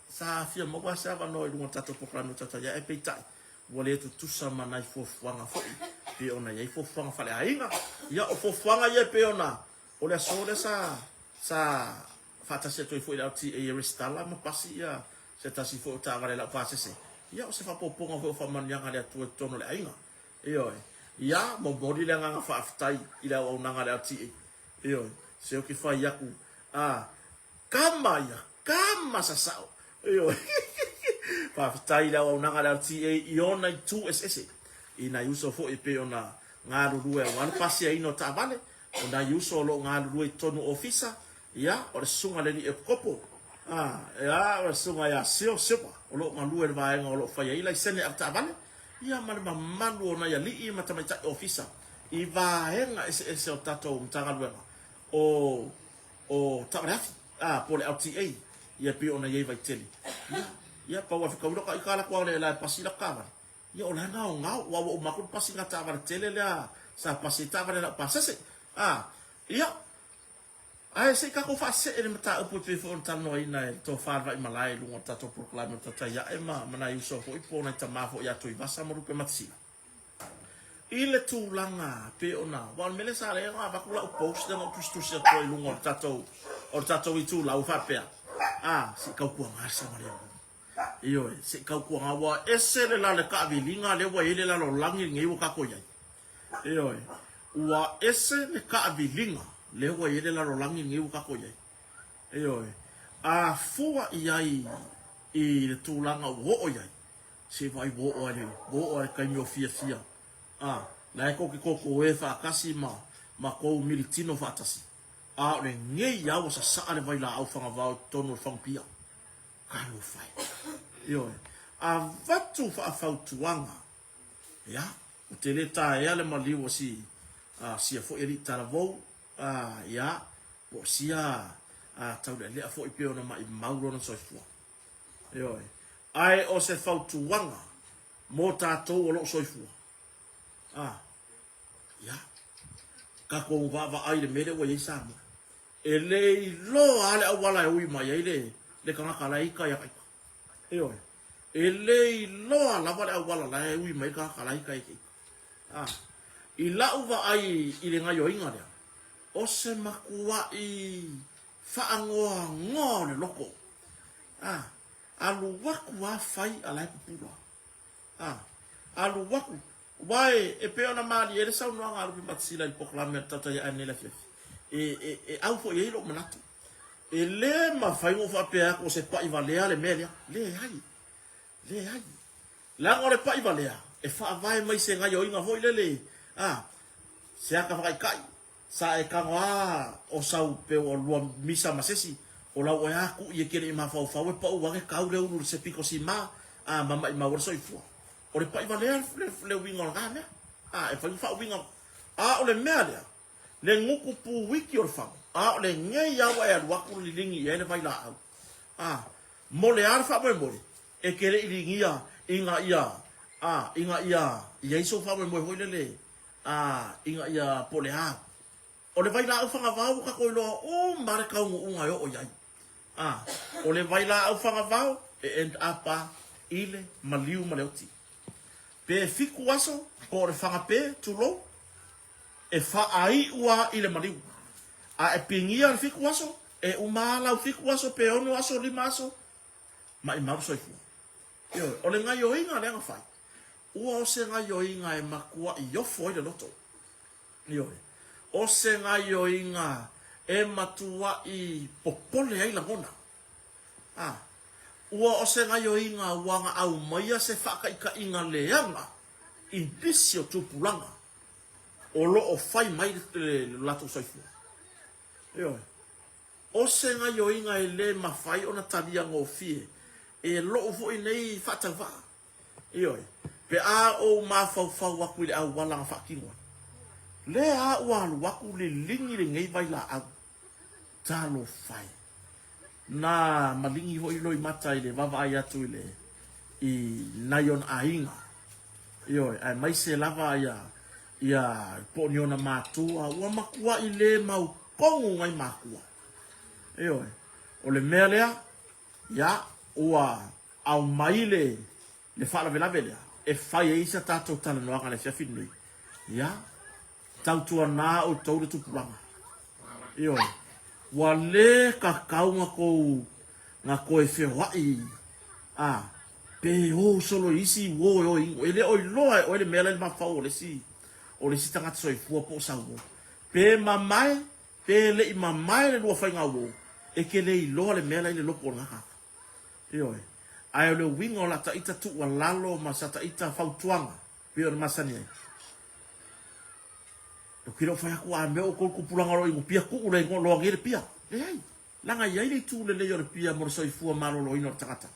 sa fia maua se avanoa i luga o le tatou polokalame o Tautai Ae, peitai, ua le tutusa ma nai fuafuaga foi, pei ona i ai fuafuaga faaleaiga. Ia, o fuafuaga ia e pei ona, o le aso lea sa, sa faatasi atu ai foi le LTA e resitala ma pasi ia se tasi foi o taavale laupasese. Ia, o se faaopoopoga foi o faamanuiaga a le Atua i totonu o le aiga. Ioe. Ia, momoli le agaga faafetai i le auaunaga a le LTA. Ioe, se ou te fai aku, a, kama ia, kama sasao. Ioe. Faafetai i le auaunaga a le LTA i ona itu eseese, i nai uso foi e pei ona galulue aua le pasiaina o taavale, o nai uso o lo o galulue i totonu o ofisa, ia, o le susuga i le alii epikopo, a, ia, o le susuga ia Sio Silva, o lo o galue i le vaega o lo o fai ai laisene avetaavale, ia ma le mamalu o nai alii ma tamaitai ofisa i vaega eseese o tatou Matagaluega o o taavale afi, a, po o le LTA, ia pei ona i ai Vaitele. Ia, ia pau a fekau loka i ka lakou ao le la e pasi lako taavale. Ia o la e gaogao, ua ua uma atu le pasiga taavale tele lea sa pasi ai taavale laupasese. A, ia, ae se i tatou faasee le mataupu e pei foi ona talanoaina e le Tofa le Vaimalae i luga o le tatou polokalame o Tautai Ae ma, ma nai uso foi po o nai tama foi ia Tuivasa ma Lupe Matasila. I le tulaga pei ona, aua o le mea lea sa ala ai ona avatu lau post lea na ou tusitusi atu ai i luga o le tatou, o le tatou itulau e faapea, a, se i tautuaga le saogalemu. Ioe, se i tautuaga, ua ese le la le taaviliga lea ua i ai le lalolagi lenei ua tatou i ai. Ioe, ua ese le taaviliga lea ua i ai le lalolagi lenei ua tatou i ai. Ioe, a fua i ai i le tulaga ua oo i ai, Se vaai ua oo ai ua oo ai le taimi o fiafia a la e tou te totoē faatasi ma ma tou militino faatasi a o lenei a ua sasaa le vailaau fagavao i totonu o le fagupia. Talofa e. Ioe. Avatu faafautuaga. Ia, ou te le taea le maliu o si a sia foi alii talavou a ia po o sia a taulealea foi pei ona maimau lona soifua. Ioe. Ae o se fautuaga mo tatou o lo o soifua. A, ia, tatou vaavaai i le mea lea ua i ai Samoa. E le iloa lava le auala e ui mai ai le, le tagata la e ita ia ita. Ioe. E le iloa lava le auala la e ui mai ai le tagata la e ita ia ita. A, i lau vaai i le gaioiga lea, o se matuai Faanoanoa o le loko. A, alu aku a fai a la e pupula. A, alu aku, aua e, e pei ona malie ai le saunoaga a Lupe Matasila i le polokalame a le Tautai Ae nei le afiafi. E, e, e au foi i ai lou manatu. E le mafai ona ou faapea atu o se pai valea le mea lea. Leai. Leai. Leaga o le pai valea, e faavae mai se gaioiga foi lele, a, se ata whakaikai, Sa e tago a o sau pe ua lua misa ma sesi. O lau oe a kuʻi e ke leʻi mafaufau e paʻu age kau le ulu i se piko sima a ma maʻimau ai le soifua. O le paʻi walea le le uiga o lena mea. A e fai ma faauiga. A o le mea lea, le guku pū iki o le fagu, a o le gei a ua e alu aku le liligi i ai le vailaau. A, mo le a le faamoemoe, e ke leʻi ligia ina ia, a, ina ia i ai sou faamoemoe foi lele, a, ina ia po o le a. O le vailaau fagavao ua tatou iloa uma le taunuuga e oo i ai. A, o le vailaau fagavao e end up a i le maliu ma le oti. Pe fitu aso po o le faga pe, tulou, e faaiu a i le maliu. A e pigia le fitu aso, e uma a lau fitu aso pe ono aso, lima aso, maimau le soifua. Ioe, o le gaioiga lea na fai, ua o se gaioiga e matuai ofo ai le loto. Ioe, o se gaioiga e matuai popole ai lagona. A, ua o se gaioiga ua na aumaia se faataitaiga leaga i nisi o tupulaga o lo o fai mai le latou soifua. Ioe, o se gaioiga e le mafai ona talia gofie e lou foi nei faatauvaa. Ioe, pe a ou mafaufau aku i le auala na faatino ai, lea a ua alu aku liligi lenei vailaau. Talofa e! Na maligi foi Loimata i le vaavaai atu i le i nai ona aiga. Ioe, aemaise lava ia ia po o ni ona matua, ua matuai le mautonu nai matua. Ioe, o le mea lea, ia, ua aumai le le faalavelave lea e fai ai sa tatou talanoaga i le afiafi lenei. Ia, tautuana outou le tupulaga. Ioe, ua le kakau na kou na toe feoai a pe o solo i isi uo e o e inu. E le o iloa e oe le mea la i le mafaufau o le isi o le isi tagata soifua po o sau uo. Pe mamae, pe le i mamae le lua faiga uo, e te le iloa le mea la i le loto o lena tagata. Ioe. Ae o le uiga o la ta ita tuualalo ma sa ta ita fautuaga, pei ona masani ai. Ou te le o fai atu a mea outou tupulaga o lo o inu pia tuu le igoa loa nei le pia. Leai. Leaga e i ai le itu lelei o le pia mo le soifua maloloina o le tagata.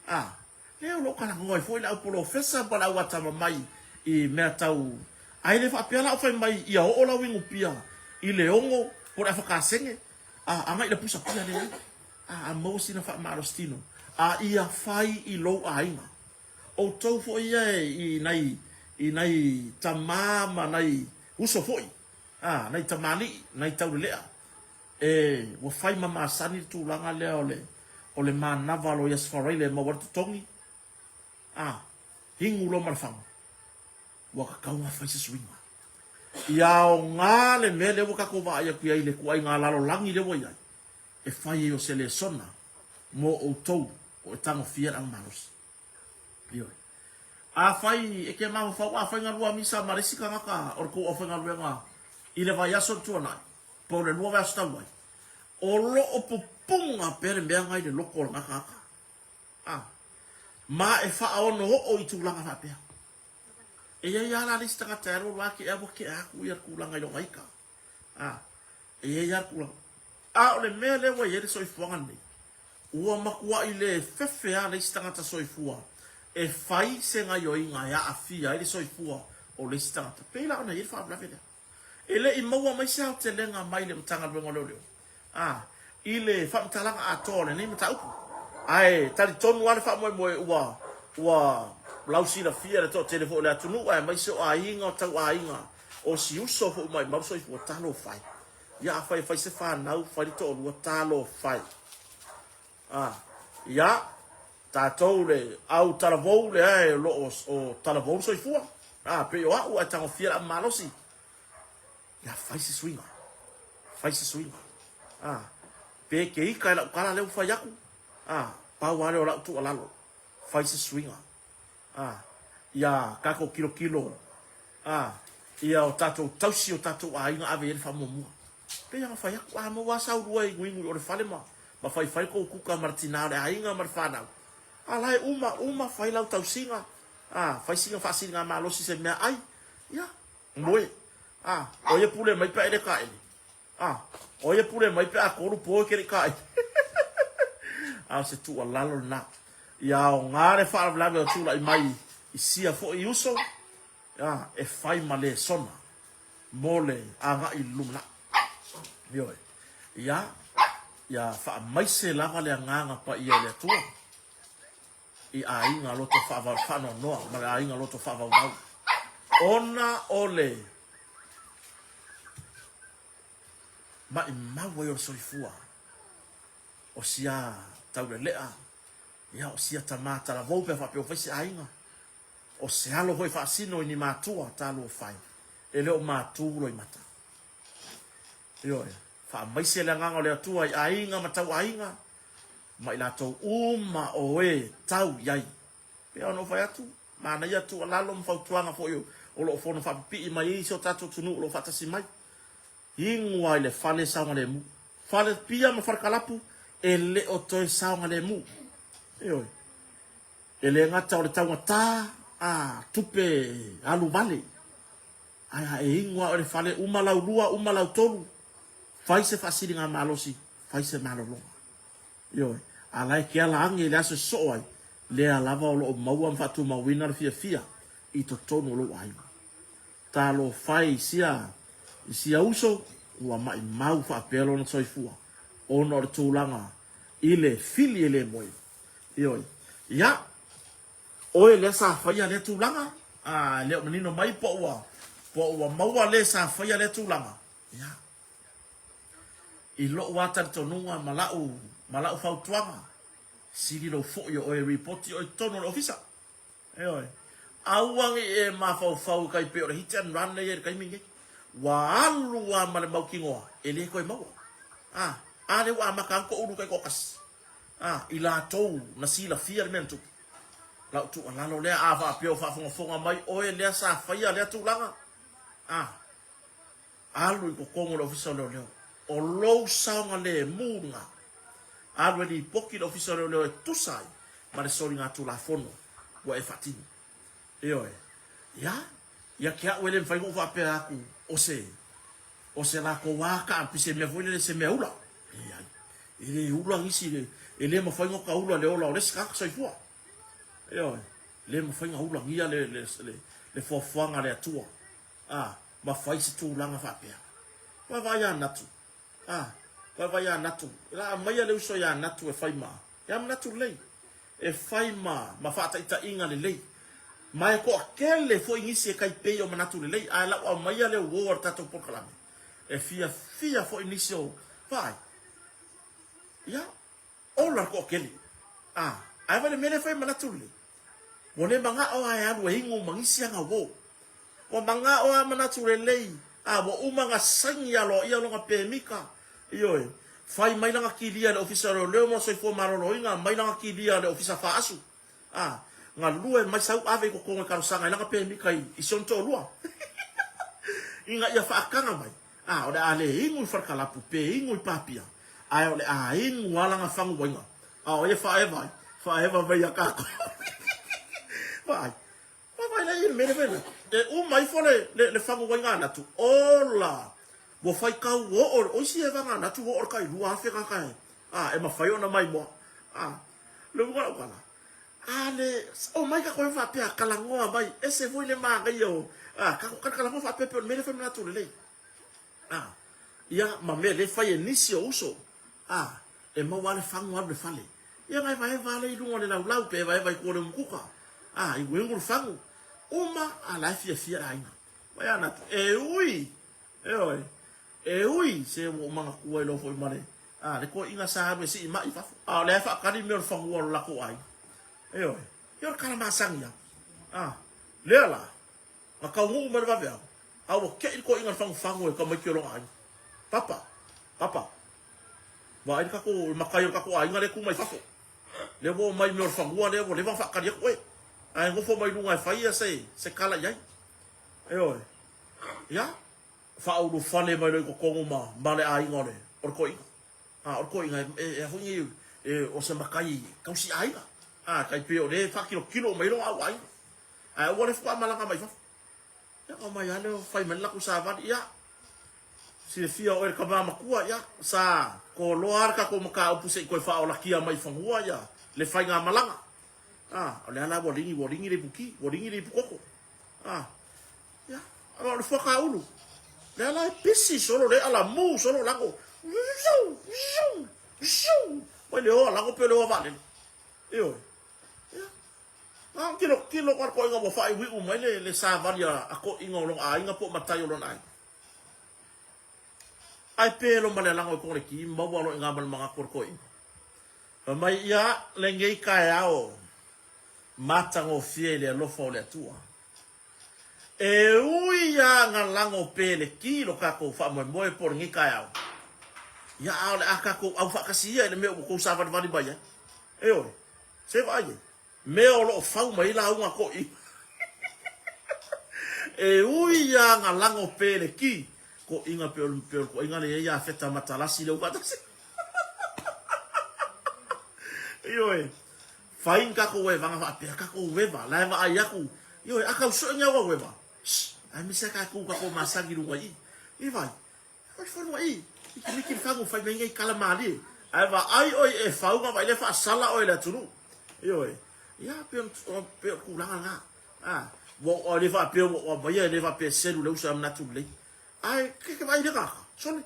A, lea o lo o talanoa ai foi le au polofesa ma le au atamamai i mea tau Ae le faapea la au fai mai ia oo lau inu pia i le ono po o le afa kasene, a, agai i le pusa pia leai. A, a maua sina faamalosi tino, a ia fai i lou aiga. Outou foi ia e i nai, i nai tama ma nai uso foi, a, nai tamalii, nai taulelea, e, ua fai ma masani le tulaga lea o le, o le manava a Loia Sefaraile e maua ai le totogi, a, inu loa ma le fagu. Ua tatau ona fai se suiga. Ia aoga le mea lea ua tatou vaai atu i ai i le ituaiga lalolagi lea ua i ai, e fai ai o se lesona mo outou o e tagofia le aumalosi. Ioe. Afai e ke mafaufau, afai na lua misa ma le isi tagata o le tou aufaigaluega i le vaiaso na tuanai, po o le lua vaiaso talu ai, o lo o pupuga pea le mea na i le loko o lena tagata. A, ma e faaonooo i tulaga faapea. E i ai lava la le isi tagata e alu alu lava tea ua tea atu ia le tulaga i lona ita. A, e i ai lava le tulaga. A o le mea lea ua i ai le soifuaga lenei, ua matuai le fefe lava le isi tagata soifua e fai se gaioiga e aafia ai le soifua o le isi tagata. Pei la ona i ai le faalavelave lea. E le i maua mai se aotelega mai le Matagaluega o Leoleo, a, i le faamatalaga atoa o lenei mataupu. Ae talitonu lava le faamoemoe ua, ua lausilafia e le toatele foi o le atunuu aemaise o aiga o tauaiga o si uso foi maimau le soifua, talofa e. Ia afai e fai se fanau, fai le toalua, talofa e. A, ia, tatou le au talavou lea e o lo o, o talavou le soifua. A, pei o a'u ae tagofia le ava malosi. Ia, fai se suiga. Fai se suiga. A, pe ke ika e la'u tala lea ua fai atu. A, pau lava lea o la'u tuualalo. Fai se suiga. A, ia tatou tilotilo, a, ia o tatou tausi o tatou aiga ave i ai le faamuamua. Pei ona fai atu, a maua lava sau lua e inuinu i o le fale ma, ma faifai tou kuka ma le tina o le aiga ma le fanau. A la e uma, uma fai lau tausiga, a, fai sina faasiliga malosi i se meaai, ia, moe. A, o ia pule mai pe a e le kaele. A, o ia pule mai pe a kolu po e ke le i kaele. A o se tuualalo lena. Ia aoga le faalavelave o tulai mai i sia foi uso, a, e fai ma lesona mo le agai i le lumanai. Ioe. Ia, ia faamaise lava le agaga paia o le Atua i aiga loto faanoanoa ma le aiga loto faavauvau, ona o le maimau ai o le soifua o sia taulelea, ia, o sia tama talavou pe a faapea ua fai se aiga, o se alo foi faasino i ni matua talofa e, e le o matu loimata. Ioe, faamaise le agaga o le Atua i aiga ma tauaiga, ma i latou uma o e tau i ai. Pei ona ou fai atu, manaia tuualalo ma fautuaga foi o lo o fono faapipii mai ai si o tatou atunuu o lo o faatasi mai. Inu lava i le fale saogalemu. Fale pia ma fale kalapu e le o toe saogalemu. Ioe. E le gata o le taugata a tupe alu vale, ae a e inu lava oe i le fale, uma lau lua, uma lau tolu, fai se faasiligamalosi, fai se malologa. Ioe. A la e ke ala age i le aso e sosoo ai, lea lava o lo o maua ma faatumauina le fiafia i totonu o lou aiga. Talofa e i sia, i sia uso ua maimau faapea lona soifua ona o le tulaga i le fili e le moe. Ioe. Ia, oe lea sa faia lea tulaga, a, e le o manino mai po ua, po ua maua le sa faia lea tulaga. Ia, i lou lava talitonuga ma lau, ma lau fautuaga, sili lou foi o oe e ripoti oe i totonu o le ofisa. Ioe. Aua ne i e mafaufau i tai pei o le hit and run lea e i ai i le taimi lenei. Ua alu lava ma le mautinoa e le toe maua. A, a lea ua amata atu toulu taitoatasi. A, i latou na silafia le mea na tupu. Lau tuualalo lea, a faapea o faafogafoga mai oe lea sa faia lea tulaga, a, Alu i totonu o le Ofisa o Leoleo. O lou saogalemu lena. Alu e lipoti i le Ofisa o Leoleo e tusa ai ma le soligatulafono ua e faatino. Ioe. Ia, ia te au e le mafai ona ou faapea atu o se, o se latou a kaapi se mea foi lele, se mea ula. Leai. E le ula nisi, e le mafai ona taula le ola o le isi tagata soifua. Ioe. E le mafai ona ulagia le, le, le, le foafoaga a le Atua. A, ma fai se tulaga faapea. Vaavaai ia Natu. A, vaavaai ia Natu. La aumaia le uso ia Natu e fai ma, ia manatu lelei. E fai ma, ma faataitaiga lelei. Ma e toatele foi nisi e tai pei o manatu lelei, ae lau aumaia le uo a le tatou polokalame. E fiafia foi nisi o, vaai. Ia, Ola le toatele. A, ae vaai le mea lea e fai manatu lelei. Ua le manao lava e alu e inu ma nisi ana uo. Ua manao lava manatu lelei. A, ua uma ona saini aloaia lona pemita. Ioe. Fai mai lana kilia i le Ofisa o Leoleo mo le Soifua Maloloina, aumai lana kilia i le Ofisa Faaasu. A, galue mai sau ave i totonu e talosaga ai lana pemita i, i si ona toalua. Ina ia faataga mai. A, o le a le inu i Falekalapu pe inu i Papia, ae o le a inu lava lana faguaina. A o ai e faaeva ai? Faaeva mai ia tatou. Vaai. Vaai la i le mea lea fai E uma ifo le, le, le faguaina a Natu. Ola! Ua fai tau oo, o isi evaga a Natu ua oo le tai 2,000 tagata e, a, e mafai ona maimoa. A, le uiga o lau tala, a le, omai tatou e faapea, talanoa mai, ese foi le manaia o, a, tatou talatalanoa faapea pei o le mea lea fai manatu lelei. A, ia, ma mea lea fai e nisi o uso, a, e maua lava le fagu alu i le fale. Ia ona evaeva lava lea i luga o le laulau pe evaeva i tua o le umukuka. A, iuiugu le fagu, uma, a la e fiafia le aiga. Mai a natu, e ui, ioe, e ui se ua ou manatua ai loa foi ma le, a, le toeaina sa alu e sii mai i fafo, a o lea e faatali mea o le fanua o le latou aiga. Ioe, ia o le tala masani lava. A, lea la, Na taunuu mai le vaveao, a ua te'i le toeaina i le fagufagu e tamaiti o lona aiga. Papa! Papa! Vaai le tatou, le matai o le tatou aiga lea e tu mai fafo. Lea ua omai i mea o le fanua lea ua leva ona faatali atu oe. Ae nofo mai luga e fai se, se kala i ai. Ioe. Ia, faaulufale mai loa i totonu ma, ma le aiga o le, o le toeaina. A, o le toeaina e, e, e a foi nei, e, o se matai tausi aiga. A, tai pei o lea e faatilotilo uma i ai lona au aiga. Ae aua le faatoa malaga mai fafo. Ia ona omai lava lea fai mai le latou savali, ia, Silafia oe le tama matua, ia, sa toloa lava le tatou mataupu se i toe faaolatia mai i fanua ia le faigamalaga. A, o lea la ua ligi, ua ligi le iputi, ua ligi le iputoto. A, ia, a o le fuakaulu, lea la e pisi solo le alamu solo lago. Zuu, zuu, zuu, mai le o a lago pe o le o a vaalele. Ioe. Ia. A, tilo, tilo ka toaiga ua faaiuiu mai le, le savali a, a toaiga o lona aiga po o matai o lona aiga. Ae pe lo ma le alaga o i le ki, maua lo i ngā ma le manatu o le toeaina. Fai mai, ia, lenei taeao matagofie i le alofa o le Atua. E ui lava na lago pe le ki lo tatou faamoemoe po o lenei taeao, ia, a o le a tatou au faatasi ia i le mea ua tou savalivali mai ai. Ioe, se vaai ai. Mea o lo o fau mai ai lauga toeaina. E ui lava na lago pe le ki, toeaina pe o le pe o le toeaina lea i ai Iafeta Matalasi lea ua faatasi. Ioe, fai ni tatou uevaga faapea, tatou ueva, la e vaai atu, ioe, a tau sue ni au ueva, shh, aemaise a tatou tatou masani i luga i i. I vai, Oi fanua i, mikimiki le fagu fai mai nei kala malie. Ae vaai oi e fau na vaai lea faasala oe i le atunuu. Ioe. Ia pe o pe o tulaga na. A ua o le faapea ua o aumaia e le faapea e selu le uso e manatu lelei. Ae ke ke vaai le tagata, sole.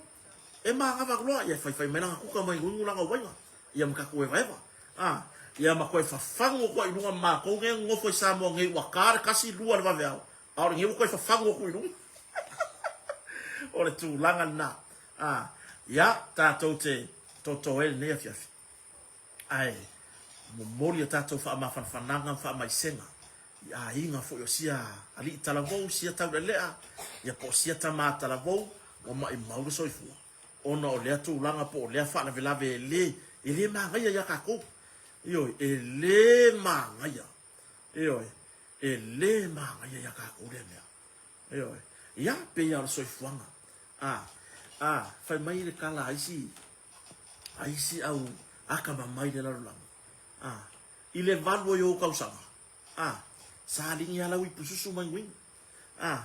E magava loa ia faifai mai lana kuka ma inuinu lana uaiga. Ia ma tatou evaeva. A ia ma toe fafagu atu ai i luga ma matou nei nonofo i Samoa nei ua ta le kasi lua le vaveao. A o lenei ua toe fafagu atu i luga. O le tulaga lena. A, ia, tatou te toto ai lenei afiafi. Ae momoli a tatou faamafanafanaga ma faamaisega i aiga foi o sia alii talavou, sia taulelea, ia po o sia tama talavou ua maimau le soifua ona o lea tulaga po o lea faalavelave e le, e le magaia ia tatou. Ioe, e le magaia. Ioe, e le manaia iā tatou lea mea. Ioe, ia, pei lava o le soifuaga. A, a, fai mai le tala a isi, a isi au akamamai i le lalolagi, a, i le valu ai o ou tausaga, a, sa ligi lava lau ipususu ma inuinu. A,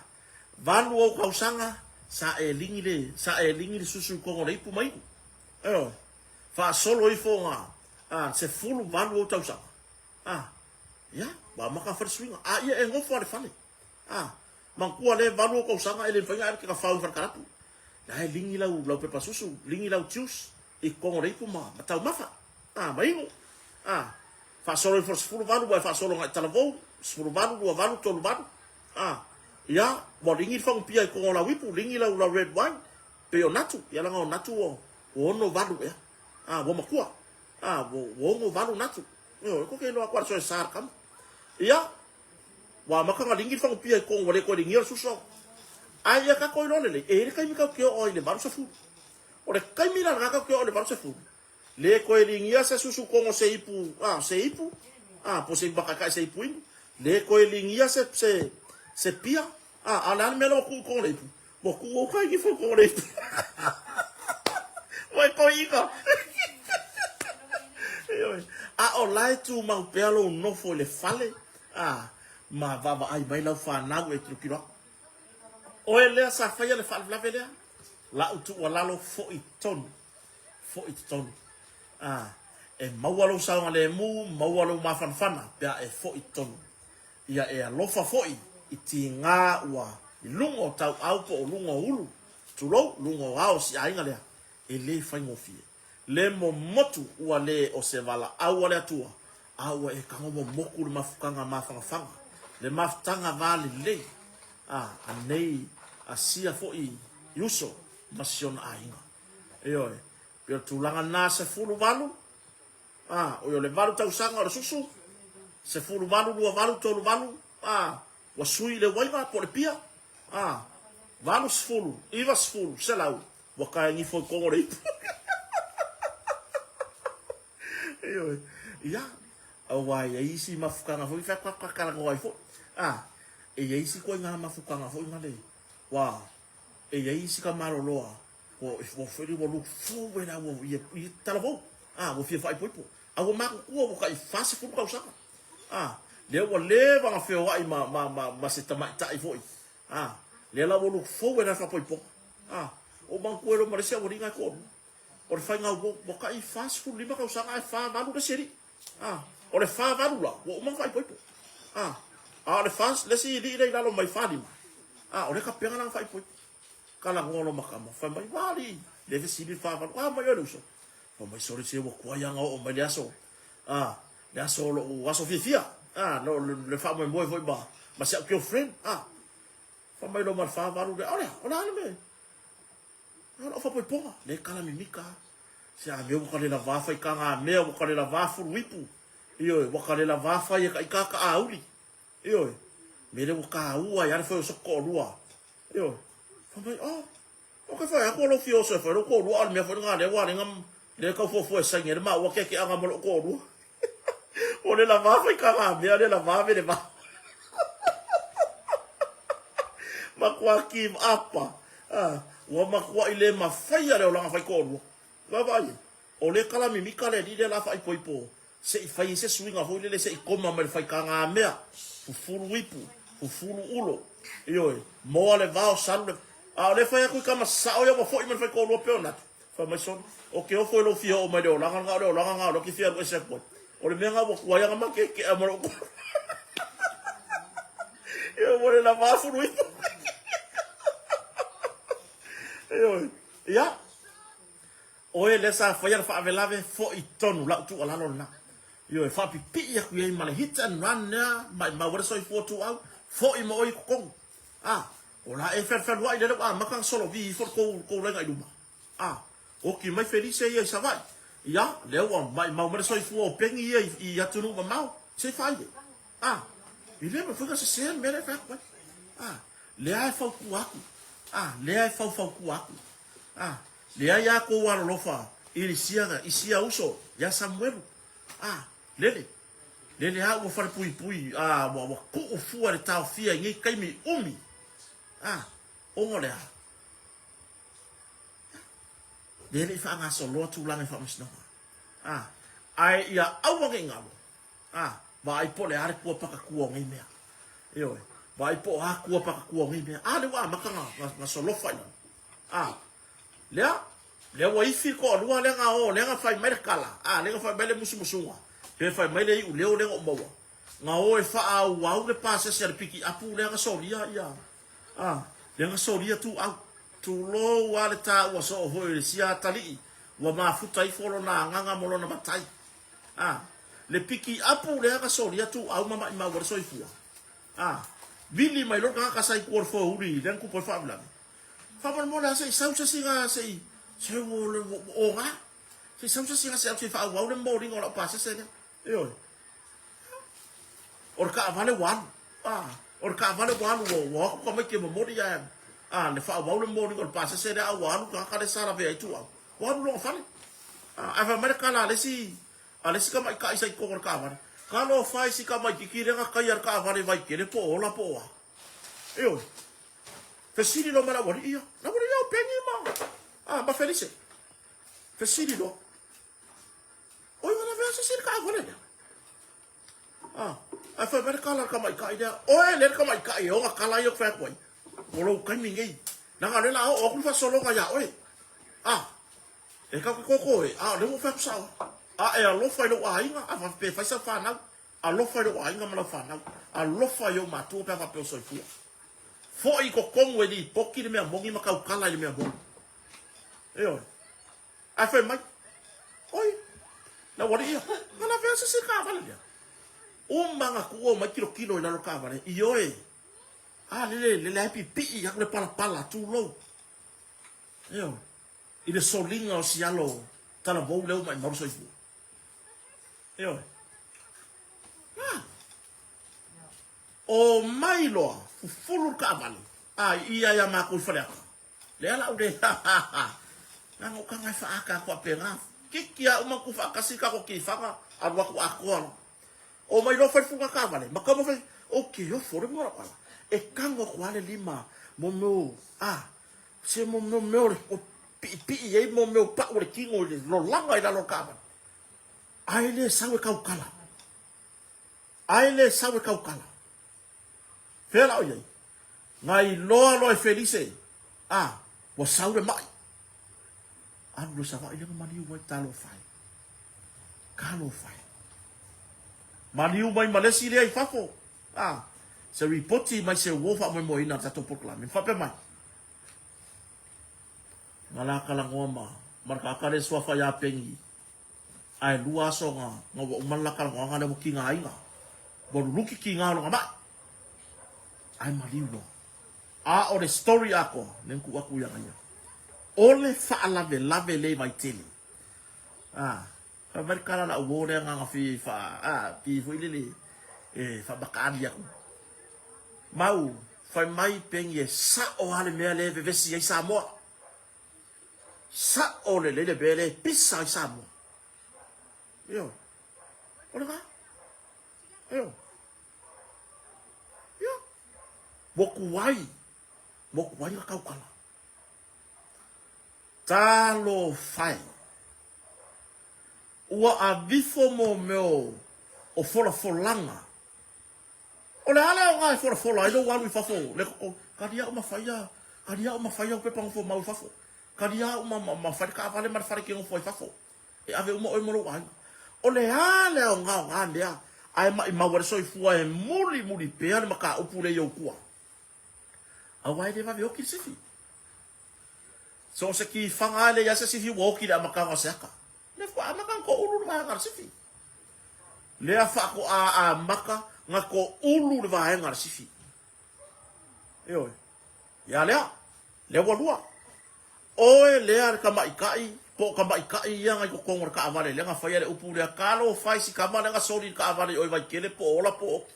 valu ou tausaga, sa e ligi le, sa e ligi le susu i totonu o le ipu ma inu. Ioe, faasolo ifo ga, a, 18 ou tausaga, A, ia, ua amata ona fai le suiga. A ia e nofo lava i le fale. A, manatua lea e valu ou tausaga e le mafai ona e te fao i fale kalapu. La e ligi lau, lau pepa susu, ligi lau juice i totonu o le ipu ma, ma taumafa. A, ma inu. A, faasolo ifo i le 18 ua e faasolo agai i talavou, 18, 28, 38. A, ia, ua ligi le fagupia i totonu o lau ipu, ligi lau, lau red wine, pei o Natu. Ia leaga o Natu ua, ua 68 ea. A, ua matua. A, ua, ua 68 Natu. Ioe, ko ke iloa atu a le soe sa le kama. Ia, ua amata ona ligi le fagupia i totonu ua le toe ligia le susu au. Ae ia tatou iloa lelei, e i ai le taimi tatou te oo ai i le 80. O le taimi la lena tatou te oo i le 80, le toe ligia se susu totonu o se ipu, a, se ipu, a, po o se ipu mataitai, se ipu inu, le toe ligia se, se, se pia, a, a o le a le mea la ua tuu i totonu o le ipu? Ua tuu ou kai ifo i totonu o le ipu. Ua e toeaina. Ioe. A o la e tumau pea lou nofo i le fale, a, ma vaavaai mai lau fanau e tilotilo atu. Oe lea sa faia le faalavelave lea, lau tuualalo foi tonu, foi totonu. A, e maua lou saogalemu, maua lou mafanafana pe a e foi totonu. Ia e alofa foi i tiga ua i luga o tauau po o luga o ulu, tulou, luga o ao o si aiga lea, e le faigofie. Le momotu ua le o se valaau a le Atua, a ua e tago momotu le mafutaga mafanafana, le mafutaga va lelei, a, a nei a sia foi i uso ma si ona aiga. Ioe, pei o le tulaga lena 18, A, oi o le valu tausaga o le susu, 18, 28, 38, a, ua sui i le uaiga po o le pia, a, 80, 90, 100, ua tae gifo i totonu o le ipu. Ioe. Ia, aua e i ai isi mafutaga foi, fai atu talanoa ai foi. A, e i ai isi ituaiga mafutaga foi na le, ua, e i ai isi tamaloloa Ua ua foi ua look forward a ua ia ia talavou. A ua fia faaipoipo. A ua matutua ua tai 40 tausaga. A lea ua leva ona feoai ma ma ma ma se tamaitai foi. A lea la ua look forward lava i le faapoipoga. A Ua ou manatua ai loa ma le isi aualiga e toalua. O le faiga ua, ua tai 45 tausaga ae 48 le isi alii. A, o le 48 la, ua uma ona faaipoipo. A, a o le fa, le isi alii lea i lalo mai 45, a, o lea e tapena lana faaipoipo. Talanoa loa ma tama, fai mai, Ua alii, le fesili le 48, a mai oe le uso. Fai mai, Sole se ua tuai lava ona oo mai le aso, a, le aso o lou aso fiafia, a, le faamoemoe foi ma, ma si au girlfriend, a. Fai mai loa ma le 48 lea, o le a, o le a le mea? A o lau faapoipoga, lea e kala mimita lava. Se a mea ua ka le lavā faitaga mea, ua ka le lavā fulu ipu. Ioe, ua ka le lavā fai e ka ita kaauli. Ioe, mea lea ua tāua ai lava le fai o soku toalua. Ioe, fai mai, oh, ok fai atu o lou fia oso e fai lou toalua, a o le mea foi lena lea ua ala ai ona lea e tau fuafua e saini ai le maua keakeaga ma lou toalua. Ua le lavā faitaga mea, le lavā me le vā. Matua give up. Ah, ua matuai le mafaia le olaga faitoalua. Vaavaai ai. O le kala mimita le alii lea la faaipoipo se i fai ai se suiga foi lele se i koma mai le faitaga mea. Fufulu ipu, fufulu ulo. Ioe, moa le vao, salu le... A o lea fai atu i tama sao ia ua foi mai le faitoalua pei ona atu. Fai mai sole, o ke ofo i lou fia oo mai le olaga lena, o le olaga lena o lea ou te fia alu ese atu ai. O le mea lena ua tuai ana ma keke'a ma lou toalua. Ioe, ua le lava fulu ifo. Ioe, ia, oe lea sa faia le faalavelave, foi tonu lau tuualalo lena. Ioe, faapipii atu i ai ma le hit and run lea, maimau ai le soifua tuau, foi ma oe i totonu. A, o la e felufeluaʻi lele ua amata ona solovi ifo le tou, tou laina i luma. A, oki mai Felise ia i Savaii. Ia, lea ua maimau mai le soifua o Peni ia i, i atunuu mamao. Se i faaile. A, e le mafai ona sese le mea lea e fai atu ai. A, lea e fautua atu. A, lea e faufautua atu. A, leai a tou alolofa i le sia, i sia uso ia Samuelu. A, lele. Lele a ua falepuipui, a, ua, ua tuu fua le taofia i nei taimi umi. A, ona o le a? Lea e le i faagasoloa tulaga i faamasinoga. A, ae ia aua ne i galo. A, vaai po o le a le tua pakatua o nei mea. Ioe, vaai po o a tua pakatua o nei mea. A, lea ua amata na, na, na solofa i lalo. A, lea, lea ua ifi le toalua lea na o, lea na fai mai le kala. A, lea na fai mai le musumusuga. Pe fai mai le iuleo lea na ou maua. Na o e faaauau le pasese a le pikiapu lea na solia ia, a, lea na solia tuau. Tulou a le taua soo foi o le sia atalii, ua mafuta ifo lona agaga mo lona matai. A, le pikiapu lea na solia tuau ma maimau ai le soifua. A, vili mai loa le tagata sa i tua o le foeuli lea na tupu ai le faalavelave. Faamolemole lava se i sau se isi na se i, se ua, ua oga. Se i sau se isi na se i alu se i faaauau le momoliga o lau pasese lea. Ioe. O le taavale ua alu. A, o le taavale ua alu, ua, ua o atu tamaiti e momoli ae, a, le faaauau le momoliga o le pasese lea a ua alu tagata lea sa lavea ai tuau. Ua alu lona fale. A, ae fai mai le tala a le isi, a le isi tamaitai sa i totonu o le taavale, Talofa e si tamaititi lea na taia le taavale i Vaitele po o ola po o a. Ioe. Fesili loa ma le aualii ia. Le aualii ia o Peni ma, a, ma Felise. Fesili loa. Oi ua lavea se isi i le taavale lea. Ah, ae fai mai le tala a le tamaitai lea, oe lea le tamaitai e ona tala ia ou te fai atu ai, ua lou taimi nei, leaga o lea o le a oo atu le faasologa ia oe. Ah, e tatou te toto e, a o lea ua ou fai atu sao. A e alofa i lou aiga, a faapea e fai sau fanau, alofa i lou aiga ma lau fanau, alofa i ou matua pe a faapea o soifua. Foi i totonu e lipoti le mea moni ma tautala i le mea moni. Ioe. Ae fai mai, Oi, le aualii ia, na lavea se isi i le taavale lea. Uma na tuu omai tilotilo i lalo o le taavale, ioe, a lele, lele lava e pipii atu le palapala, tulou. Ioe, i le soliga o si alo talavou lea ua maimau le soifua. Ioe. A, omai loa, fufulu le taavale, a i ia ia matou i Faleata. Lea la ou le ha. Leaga o taga e faaata atu faapena. Kiki a uma tu faatasi tatou tifaga alu atu atoa loa. Omai loa fai le fuga taavale ma taumafai ou te ofo le luga o lau ala. E tago atu lava le lima mo mea a se mo mea o le piipii ai mo mea o pau o le tino i le lolaga i lalo o le taavale. Ae le sau e tautala. Ae le sau e tautala. Fea la o i ai? Na iloa loa e Felise, a, ua sau le maʻi. Alu loa i Savaii lea na maliu ai, talofa e. Talofa e. Maliu mai ma le isi lea i fafo. A, se ripoti mai se uo faamoemoeina a le tatou polokalame. Faapea mai. Na la talanoa ma, ma le tagata lea e suafa ia Peni, ae lua aso na, na ua uma le la talanoaga lea ua tigaina. Ua luluki tiga o lona mai. Ae maliu loa. A o le story atoa, lea na tuu atu ia ia. O le faalavelave lea i Vaitele. A, fai mai le tala a le auo lea na na fi fa, a, fi foi lele e faamakaali atu. Mau, fai mai Peni e sa'o lava le mea lea e vevesi ai Samoa. Sa'o lelei le mea lea e pisa ai Samoa. Ioe. O lena. Ioe. Ia. Ua tuai. Ua tuai na tautala. Talofa e. Ua avifo mo mea o folafolaga. O le a le aoga e folafola ai lou alu i fafo le toto? Kali au ma fai a, kali au ma fai au pepa nofo mau i fafo. Kali au ma, ma, ma fai le taavale ma le fale e te nofo ai i fafo. E ave uma oe ma lou aiga. O le a le aoga o na mea ae maimau ai le soifua e mulimuli pea le mataupu lea i ou tua? Aua e le vave oti le sifi. So o se kifaga lava e leai lava se sifi ua oti i le amataga o se ata. Lea faatoa amata ona toulu le vaega a le sifi. Lea faatoa amata na toulu le vaega a le sifi. Ioe. Ia lea, lea ua lua. Oe lea le tamaitai, po o tamaitai ia na i totonu o le taavale lea na faia le upu lea, talofa i si tama lea na soli i le taavale i o i Vaitele po o ola po o oti.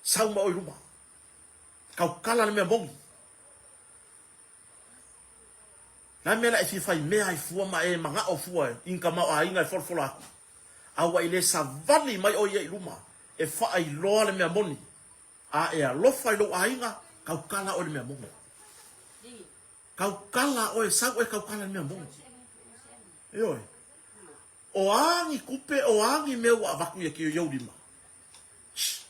Sau ma oe i luma. Tautala le mea moni. La mea la e fia fai mea ai fua ma e manao fua i ni tamaoaiga e folafola atu. A ua i le savali mai oe ia i luma e faailoa le mea moni, a e alofa i lou aiga, tautala oe i le mea moni. Tautala oe, sau oe e tautala i le mea moni. Ioe. O a ni tupe, o a ni mea ua avatu i ou lima? Shh.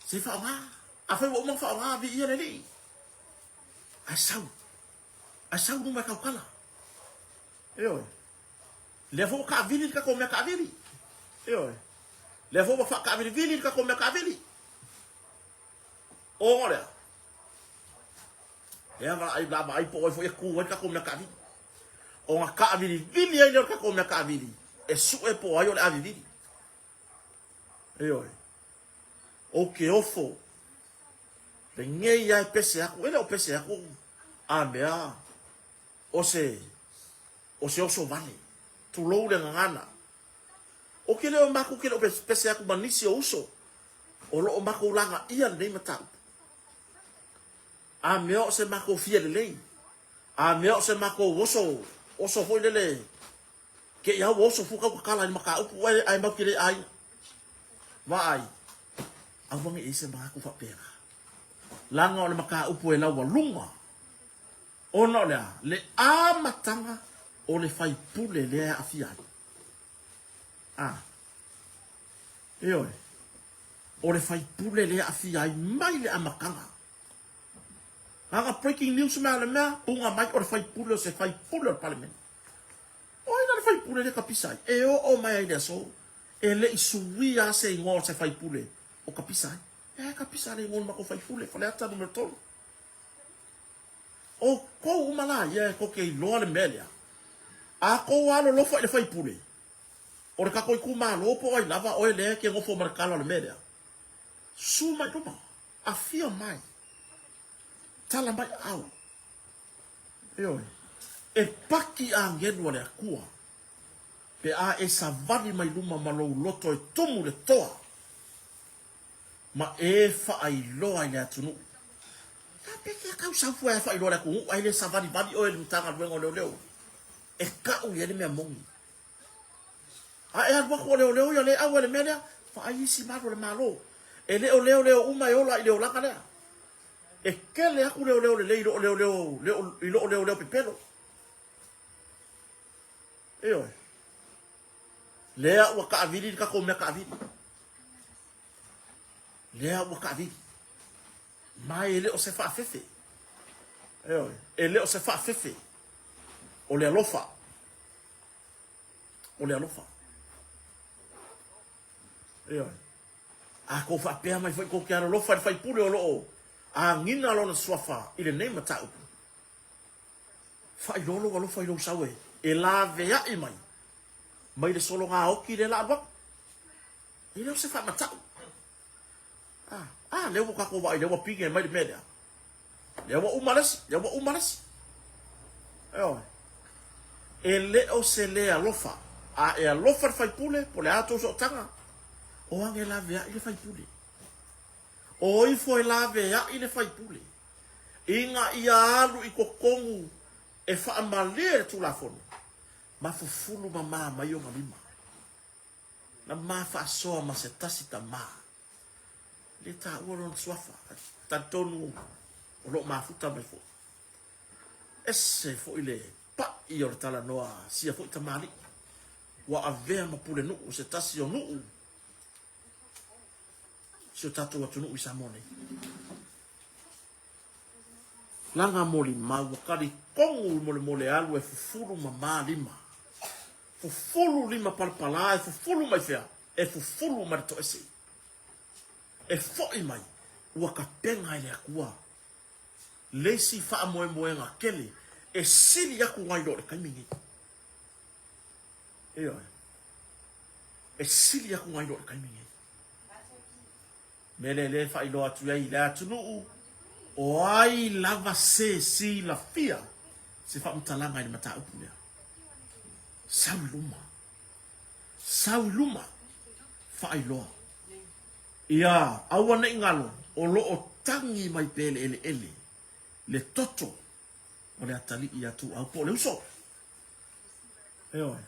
Se i faaaoga. Afai ua uma ona faaaoga, viia le Alii. Ae sau. Ae sau i luma e tautala. Ioe. Lea foi ua taavili le tatou mea taavili. Ioe. Lea foi ua faataavilivili le tatou mea taavili. Ona o le a? Lea vaai, la vaai po o ai foi e kū ai le tatou mea taavili. Ona taavilivili ai lea o le tatou mea taavili, e sue po o ai o le avivili. Ioe. Ou te ofo lenei lava e pese atu, e le o pese atu a mea o se, o se oso vale, tulou le gagana. Ou te le o matou te le o pese atu ma nisi o uso o lo o matou lagaia lenei mataupu. A mea o se matou fia lelei, a mea o se matou oso, oso foi lele Ke i au oso fu kau kakala i le mataupu ae ae mau ke le aiga. Vaai, aua ne i se manatu faapena. Leaga o le mataupu e laualuga, ona o le a? Le amataga o le faipule lea e aafia ai. A, ioe, o le faipule lea e aafia ai mai le amataga. Leaga breaking news mea le mea, puga mai o le faipule o se faipule o le Palemene. O ai la le faipule lea e kapisa ai? E oo mai ai i le aso, e le i suia lava se igoa o se faipule o kapisa ai. E kapisa le igoa o le matou faipule, Faleata numera 3. Outou uma la ia e tou te iloa le mea lea. A tou alolofa i le faipule, o le tatou itumalo po o ai lava oe lea e te nofo ma le tala o le mea lea, susu mai i luma, afio mai, tala mai aao. Ioe. E paki agelu a le Atua pe a e savali mai luma ma lou loto e tumu le toa ma e faailoa i le atunuu. A pe ke kau sau fua e faailoa i le atunuu ae le savalivali oe i le Matagaluega o Leoleo e kau i ai le mea moni. A e alu atu o leoleo ia le au e le mea lea, vaai isi malu o le Malo. E le o leoleo uma e ola i le olaga lea. E tele atu leoleo lelei i loo leoleo i loo leoleo pepelo. Ioe. Lea ua taavili le tatou mea taavili. Lea ua taavili. Ma e le o se faafefe. Ioe. E le o se faafefe. O le alofa. O le alofa. Ioe. A kou faapea mai foi kou te alolofa i le faipule o lo o agina lona suafa i lenei mataupu, faailoa lou alofa i lou sau e e laveai mai mai le sologa oki lea la alu atu. E le o se faamatau. Ah, ah, lea ua tatou vaai, lea ua pine mai le mea lea. Lea ua uma le isi, lea ua uma le isi. Ioe. E le o se le alofa. A e alofa le faipule, po le a tou sootaga, o age laveai le faipule. O ifo e laveai le faipule, ina ia alu i totonu e faamalie le Tulafono, ma fufulu mama mai ona lima. Na ma faasoa ma se tasi tama. Le taua lona suafa, talitonu o lo o mafuta mai foi. Ese foi le pa'i o le talanoa a sia foi tamalii, ua avea ma pulenuu o se tasi o nuu si o tatou atunuu i Samoa nei. Laga molimau ua talitonu i molemole alu e fufulu mama lima. Fufulu lima palapala e fufulu mai fea? E fufulu mai le toese. E fo'i mai ua tapena e le Atua le isi faamoemoega tele e sili atu nai lo le taimi nei. Ioe. E sili atu nai lo le taimi nei. Mea lea lea e faailoa atu ai i le atunuu, o ai lava se silafia se faamatalaga i le mataupu lea. Sau i luma. Sau i luma. Faailoa. Ia aua ne i galo, o lo o tagi mai pea i le eleele le toto o le atalii ia Tuuau po o le uso. Ioe.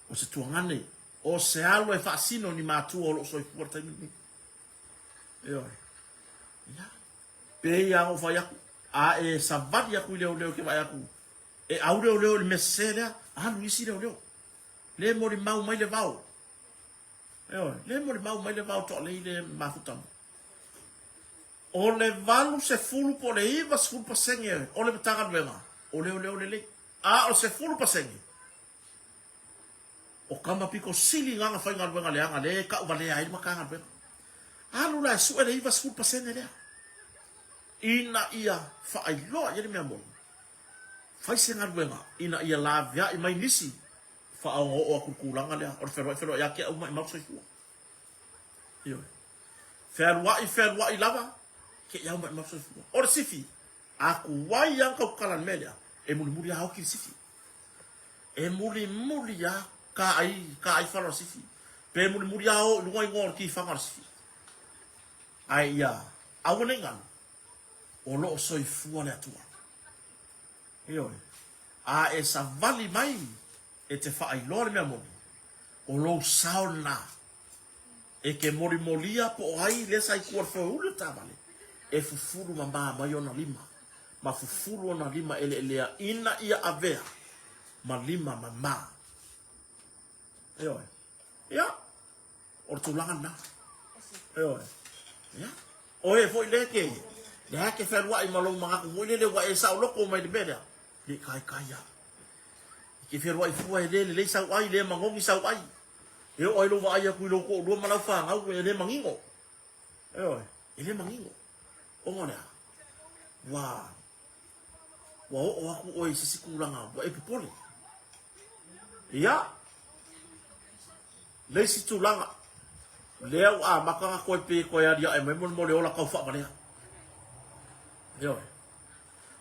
O se tuagane, o se alo e faasino ni matua o lo o soifua i le taimi lenei. Ioe. Ia. Pei lava ona ou fai atu, a e savali atu i leoleo e te vaai atu, e au leoleo i le mea sese lea, alu isi leoleo. Le molimau mai le vao. Ioe, le molimau mai le vao toalei le mafuta mai. O le 80 po o le 90% o le Matagaluega, o leoleo lelei. A o le 10%, o tama pito sili na na faigaluega leaga lea e tauvalea ai le Matagaluega. Alu la e sue le 90% lea ina ia faailoa i ai le mea moni. Fai se galuega ina ia laveai mai nisi faaogaoo atu i le tulaga lea o le fealuai fealuai lava te au maimau soifua. Ioe. Fealuai fealuai lava te i au maimau soifua. O le sifi, a tuai lava ona tautala i le mea lea, e mulimuli lava oti le sifi. E mulimuli lava ka ai, ka ai fala o le sifi. Pe mulimuli lava o i luga igoa o le tifaga o le sifi. Ae ia aua ne i galo, o lo o soifua le Atua. Ioe. A e savali mai e te faailoa le mea moni, o lou sao lena e te molimolia po o ai lea sa i tua o le foeuli o le taavale, e fufulu mama mai ona lima, ma fufulu ona lima eleelea ina ia avea ma lima mama. Ioe. Ia, o le tulaga lena. Ioe. Ia. O e foi lea ke, lea ke fealuai ma lou manatu foi lele ua e saoloko mai le mea lea, le kaikai lava. E te fealuai fua e le lelei sau ai, le magogi sau ai. E oo ai lou vaai atu i lou toalua ma lau fanau e le manino. Ioe, e le manino. Ona o le a? Ua, ua oo atu oe i se isi tulaga ua e popole. Ia, le isi tulaga, lea ua amata ona toe pe toe aliae mai mo le ola tau faavalea. Ioe.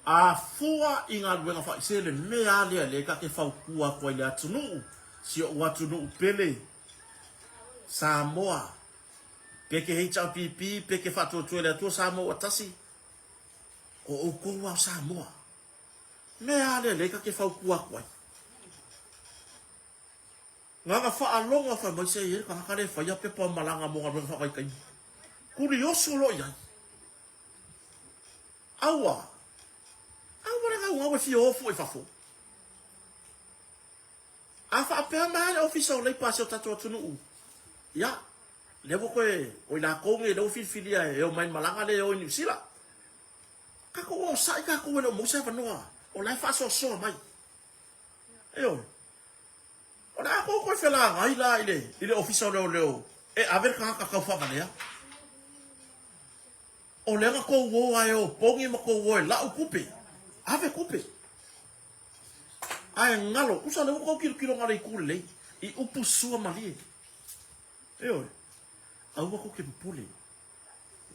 A fua i galuega faaise le mea lea lea ta te fautua atu ai i le atunuu, si ou atunuu pele, Samoa, pe ke HRPP, pe ke Faatuatua i le Atua Samoa ua tasi, o outou lava o Samoa. Mea lea lea ta te fautua atu ai. Nana faalogo fai mai se i ai le tagata lea e faia pepa o malaga mo galuega faavaitaimi. Kurioso loa i ai. Aua! Aua le gaugau e fia o fua i fafo. A faapea mai le Ofisa o Leipa a si o tatou atunuu, ia, lea ua toe, o i latou nei lea ua filifilia e omai i le malaga lea e o i Niu Sila. Tatou onosai tatou e le o maua se avanoa, o la e faasoasoa mai. Ioe. O le a kou koe felagai la i le, i le ofisa o leoleo e ave le tagata tau faavalea? O lea na kou o a e o pogi ma kou o e lau kupe. Ave kupe. Ae galo, tusa lea ua tou tilotilo na o le itu lelei, i upu sua malie. Ioe. Aua tou te popole.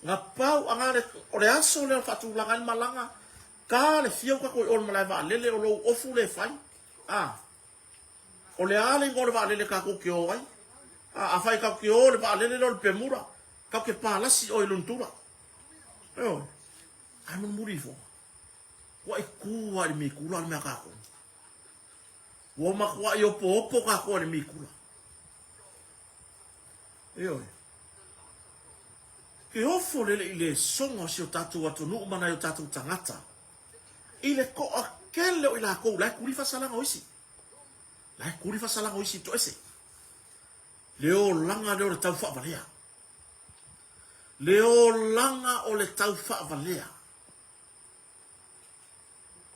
Na pau a le, o le aso lea o faatulaga ai le malaga, ta le fia ua tatou i o i le malae vaalele, o lou ofu lea e fai. A. O le a le igoa o le vaalele tatou te o ai? A, afai tatou te o i le vaalele lea o le Pemura, tatou te palasi oe i Lunitura. Ioe. Ae mulimuli ifo. Ua e tu lava i le mikula o le mea a tatou. Ua matuai opoopo tatou i le mikula. Ioe. Ke ofo lele i le soga o si o tatou atunuu ma nai o tatou tagata i le toatele o i latou la e tuli faasalaga o isi. La e tuli faasalaga o isi i toese. Le olaga lea o le tau faavalea. Le olaga o le tau faavalea.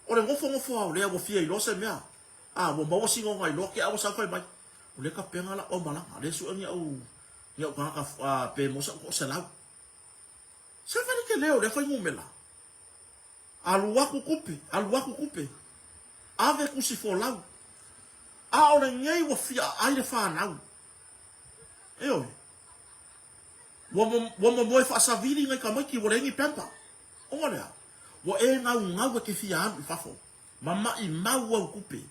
O le nofonofo lava o lea ua fia iloa se mea. A, ua maua sina ona iloa, te a ua sau fai mai. O lea tapena lau aumalaga, o lea sue ni au, ni au tagata a, pe maua sau 100. Se fai le tele o lea fuainumera. Alu atu tupe, alu atu tupe. Ave tusi folau. A o lenei ua fia aai le fanau. Ioe. Ua, ua momoe faasavili nai tamaiti ua leai ni pamper. Ona o le a? Ua e gaugau e te fia alu i fafo, ma maimau au tupe.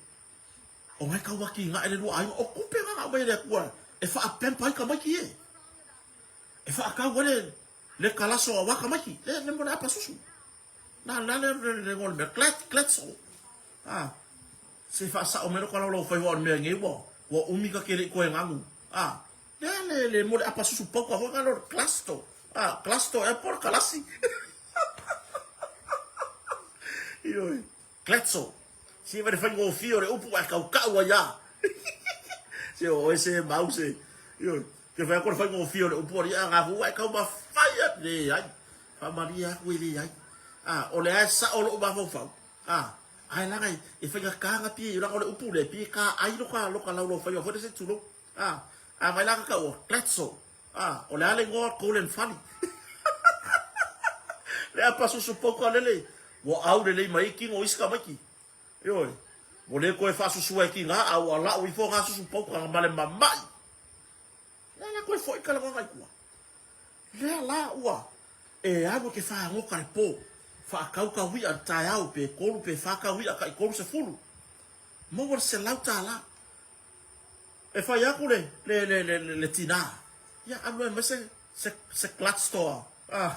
Ona e tau atinae le lua aiga, o tupe na na aumai e le Atua e faapamper ai tamaiti e. E faatau ai le, le kalaso aua tamaiti, le, le mo le apa susu. Na, na le, le, le, le mea, klet, kletso. Ah, se faasao mai lou kalaulau fai hoa o le mea nei ua, ua umi ka ke le i koe ganu. Ah, le, le, le mo le apa susu pauka foi na lo klasto. Ah, klasto ea po o le kalasi. Ioe. Kletso. Si vai le faigofie o le upu ae kaukau ai a. Se o oe se mau se. Ioe. Ke fai atu le faigofie o le upu ali a ngafu ae taumafai atu. Leai. Faamalie atu e leai. Ah, o lea e sao lou mafaufau. Ah, ae laga e faigata na pie, laga o le upu lea, pie ka ai lo ka, lo ka laulau faiva foi lea se tulou. Ah, a vai la ka taua, Kletso. Ah, o le a le igoa Golden Fali. Le apa susu pauka lele, ua au lelei mai ai kino o isi tamaiti. Ioe, ua le toe faasusua e kina, a ua lau ifo ngā susu pauka ma le mamai. Lea la toe foi ka lagoga i tua. Lea la ua e alu e ke whāngoka le pō, whaakau ka wia le taeao pe kolu pe whākau wia ka i 30. Maua le $100. E fai aku le, le, le, le, le, le tinā. Ia, alu e mai se, se, se clutch store. Ah.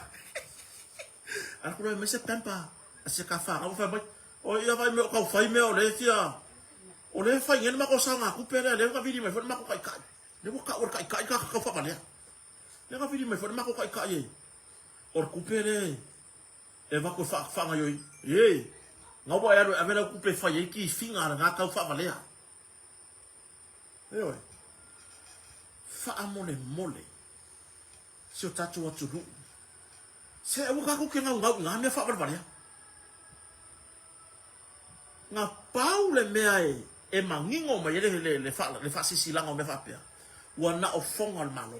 Alu e mai se pamper. A se ka whāngau whai mai. O ia vai mea o kau whai mea o le fia. O le whai ngene mako sa ngā kupe lea, le whakawiri mai whai mako kai kai. Le waka o kai kai ka ka whakalea. Le whakawiri mai whai mako kai kai e. O le kupe le e wako e wha, whaangai oi. E, ngā wa e alu e awela kupe whai e ki whinga ara ngā kau whawalea. Ioe. Faamolemole si o tatou atunuu. Se aua kakou ke ngaungau i nga mea faavalevalea. Nga pau le mea e, e manino mai ai le, le, le, fa, le faasisilaga o mea faapea, ua na o fono a le Malo,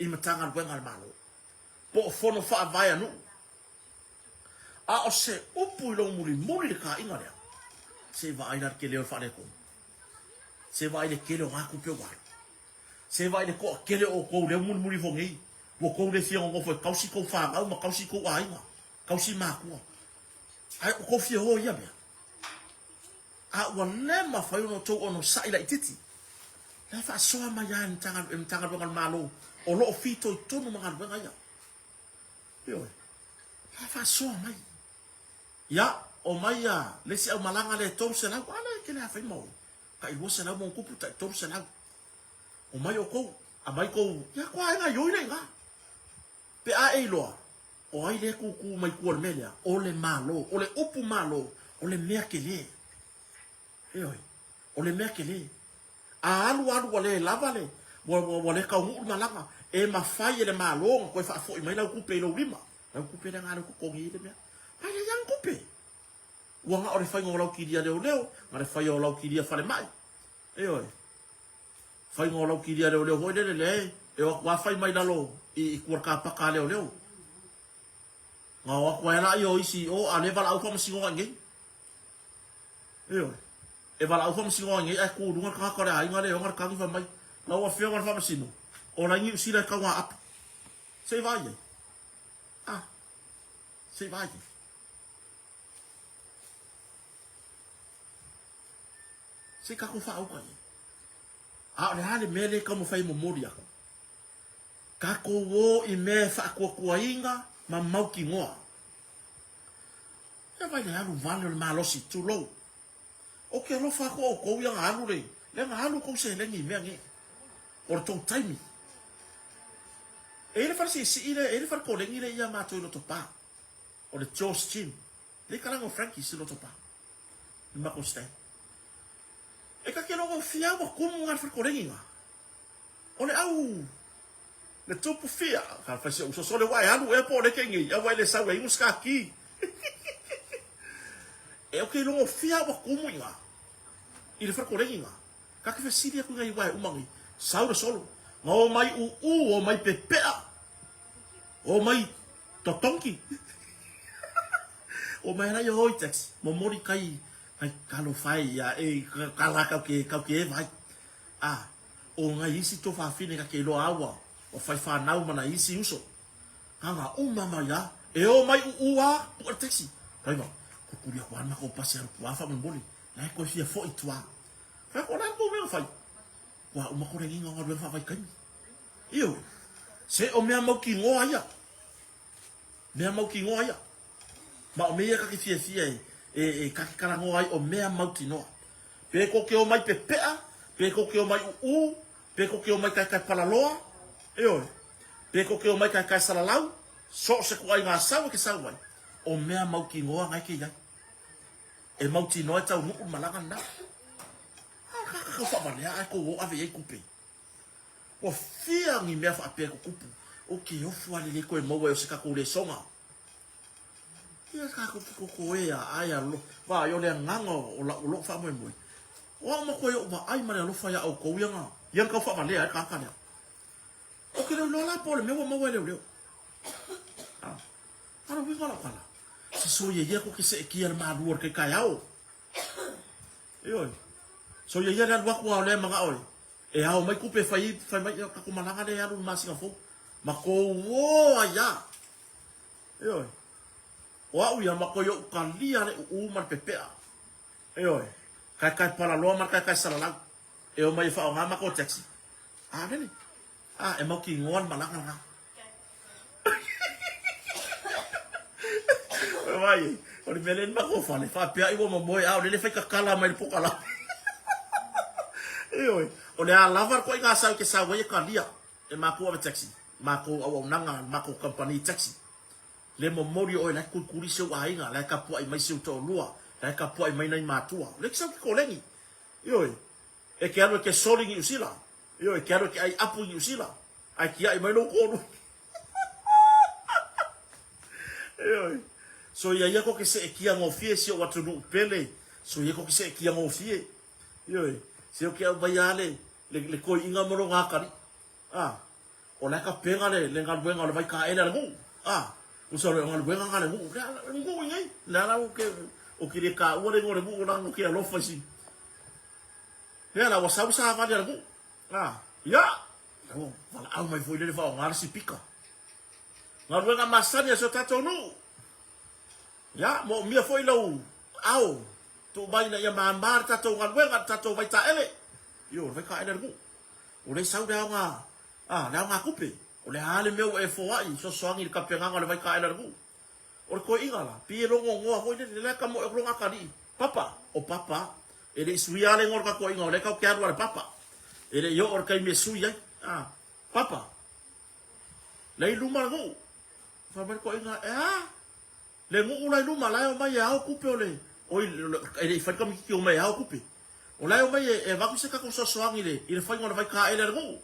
i Matagaluega a le Malo, po o fono faavae a nuu. A o se upu i lou mulimuli le kāiga lea, se i vaai la le tele o le faaletonu. Se i vaai le tele o ngā kupe ua alu. Se i vaai le toatele o outou lea ua mulimuli ifo nei, ua tou le fia nonofo e kausi tou fanau ma kausi tou aiga, kausi matua. Ae ua tou fia o ia mea. A ua le mafai ona outou onosai laitiiti. La e faasoa mai lava e le Matagaluega a le Malo o lo o fitoitonu ma galuega ia. Ioe. La e faasoa mai. Ia, omai ia le isi aumalaga lea e 300, a lea e tele lava fai ma oe. Tai 200 ma ona tupu, tai 300. Omai outou, aumai tou, ia koa e gaioi lea i ina. Pe a e iloa, o ai lea e kūkū mai tua o le mea lea? O le Malo. O le upu Malo, o le mea tele. Ioe, o le mea tele. A alu alu ua le lava le, ua, ua, ua le taunuu le malaga, e mafai e le Malo ona toe faafoi mai lau tupe i lou lima. Lau tupe lea na alu totogi ai le mea. Mai leai lava ni tupe. Ua na o le faiga o lau kilia leoleo, na le faia o lau kilia falemai. Ioe. Faiga o lau kilia leoleo foi lele lea e o atu lava fai mai lalo i tua o le kapaka a leoleo. Na o atu ai lea o isi i o, a o lea e valaau faamasinoga i inei. Ioe. E valaau faamasinoga i inei ae tu i luga le tagata o le aiga lea e ona le tagi fai mai, Lau Afioga i le Faamasino, o la i Niu Sila e tau apu. Se i vaai ai. Ah, se i vaai ai. Se i tatou faauka i ai. A o le a le mea lea e taumafai e momoli aku? Tatou o i mea e faatuatuaina ma mautinoa. Ia vai le alu vale o le malosi, tulou. Ou te alofa atu outou ia na alu le, lea na alu tou seleni i mea nei. O le tou taimi. E i ai le fale siisii lea, e i ai le fale koleni lea ia matou i Lotopa. O le Jaws Gym. Lea i kalana o Frankie's i Lotopa. Le matou stand. E ta te logo fia ua tumu na le fale koleni na. O le au le tupu fia, ka fai si ou sosole ua e alu ea po o le ke nei, a ua e le sau e inu se kaki. E o ke logo fia ua tumu i na, i le fale koleni na. Ka ke fesili aku i ngai wae uma nei, sau le solo, na o mai uu, o mai pepea, o mai totonki. O mai ala i o i taxi, momoli kai, kai talofa e ia, e ka la kau ke, kau ke e vai. A, o ngai isi to fafine ka ke iloa a ua, ua fai fanau ma nai isi uso. Hanga uma mai a, e o mai uu a, pua le taxi. Driver, ko kuri aku ana ko pasi alu tua faamolemole, la e koe fia foi tua. Fai aku, o le a le tou mea na fai? Kua uma ko renginga o galuega faavaitaimi. Ioe, se o mea mautinoa ia. Mea mautinoa ia. Ma o mea ia ka te fiafia e, e, e ka te talanoa ai o mea mautinoa. Pe ko ke o mai pepea, pe ko ke o mai uu, pe ko ke o mai kaekae palaloa, ioe, pe ko ke o mai kaekae salalau, so o se kuai ngā sau e ke sau ai, o mea mautinoa ngai ke iai. E mautinoa e taunuu le malaga lena. A ka ka kau whaavalea ai kou o ave iai kupe. Ua fia ni mea faapea e tutupu, o ke ofu a lelei koe maua e o se kakou lesoga. Ia kakou ki koko e a ai a lo, vaai o le agaga o lau o lou faamoemoe. O au matua i ou vaai ma le alofa iā outou ia na, ia na tau faavalea ai le tagata lea. O ke leo iloa la po o le mea ua maua e leoleo. A, a le uiga o lau tala, se soia ia ko ke seetia le malua o le kai taeao. Ioe. Soia ia le alu atu a o lea e manao e, e ao mai tupe e fai ai, fai mai, ia tatou malaga lea e alu i le masina fou. Ma kou ō ai a. Ioe. O au ia, ma koe ou talia le uu ma le pepea. Ioe. Kaekae palaloa ma le kaekae salalau. E omai e faaaoga matou taxi. A lele. A, e mautinoa le malaga lena. Vai, o le mea lea ni matou fale, faapea ai ua momoe a o lele fai tatala mai le pokalame. Ioe, o le a lava le toaiga sau e te sau ai e talia e matou ave taxi, matou auaunaga, matou kamupani taxi. Le momoli oe la e kulikuli si ou aiga, la e tapuai mai si ou toalua, la e tapuai mai nai matua. O lea e te sau ki koleni. Ioe, e te alu e te soli i Niu Sila. Ioe, e te alu e te ai apu i Niu Sila. Ae tiai mai lou toalua. Ioe. So ia ia ko ke seetia gofie si ou atunuu pele. So ia ko ke seetia gofie. Ioe. Se o ke au mai a le, le, le koiiga mo lo ngā kari. Ah. O le ka penga le, le galuega o le vaikaele a le nuu. Ah. O sa le galuega nga le nuu. Le ala, nuu i nei. Le ala o ke, o ke le ka ua le ngo le nuu o la ngo ke alofa isi. Le ala, ua sau sa vali a le nuu. Ah. Ia. Ua valaau mai foi lele faaaoga le sipika. Galuega masani a si o tatou nuu. Ia, moomia foi lou ao tuu mai ina ia māmā le tatou galuega, le tatou vaitaele. Io, le vaitaele a le nuu. O lea e sau le aoga, a, le aoga tupe. O le a le mea ua e foai, fesoasoani i le tapenaga o le vaitaele a le nuu. O le toeaina la, pei e logonoa foi lele, lea ka moe o loga atalii. Papa, o papa, e le i suia lava le igoa o le tatou aiga, o lea tatou te alu lava i le papa. E le i oo le taimi e sui ai. A, papa, lea i luma le nuu. Fai mai le toeaina, e a? Le nuu la i luma, la e omai e ao tupe o le, oi, e le i fai le kamititi omai e ao tupe. O la e omai e avatu se tatou fesoasoani i le, i le faiga o le vaitaele a le nuu.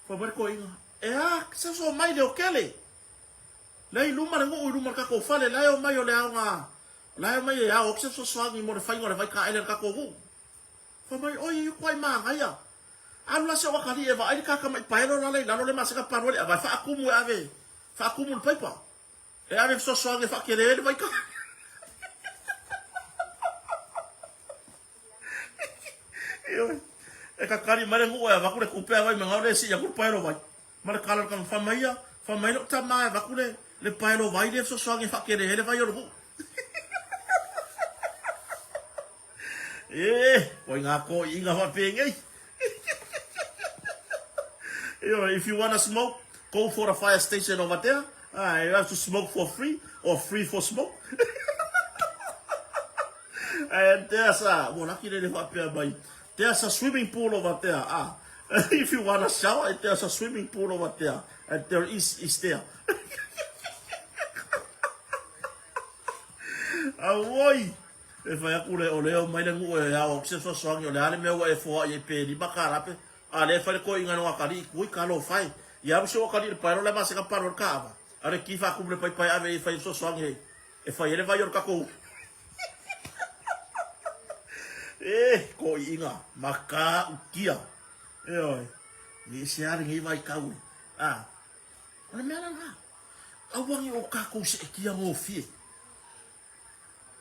Fai mai le toeaina, E a, se soso mai leokele. Lea i luma le nuu i luma o le tatou fale, la e omai o le aoga, La e omai e ao atu se fesoasoani mo le faiga o le vaikaele a le tatou nuu. Fai mai, Oi, e utu ai manaia. Alu la si ou atalii e vaai le tatamai paelo la la i lalo le masega palu ai le ava e faatumu e ave, faatumu i le paipa. E ave fesoasoani e faatele ai le vaikaele. Ioe. E kakali mai le nuu e avatu le tupe ae vaimai o lea e sii atu le paelo vai. Ma le tala o le tama, fai mai ia, fai mai lou tama e avatu le, le paelo vai lea e fesoasoani e faatele ai le vai o le nuu. E, koi ngā kōiinga whapēngei. Ioe, if you wanna smoke, go for the fire station over there. Ah, you have to smoke for free or free for smoke. And there's a, ua laki lele whapea mai, there's a swimming pool over there. Ah, if you wanna shower, there's a swimming pool over there. And there is there. Auoi! E fai aku le o leo mai le nuu e ao aku se fesoasoani o le a le mea ua e foai ai pe $5 pe a le fai le koiinga no akalii kui ka lo fai ia alu se o akalii le paelo le masega palo le kaava a le ki faakumu le paipai ave e fai fesoasoani e e fai ai le vai o le kakou e koiinga makaukia ioe e ese a lenei vaitau e a o le mea la lena aua ne i o kakou seetia gofie.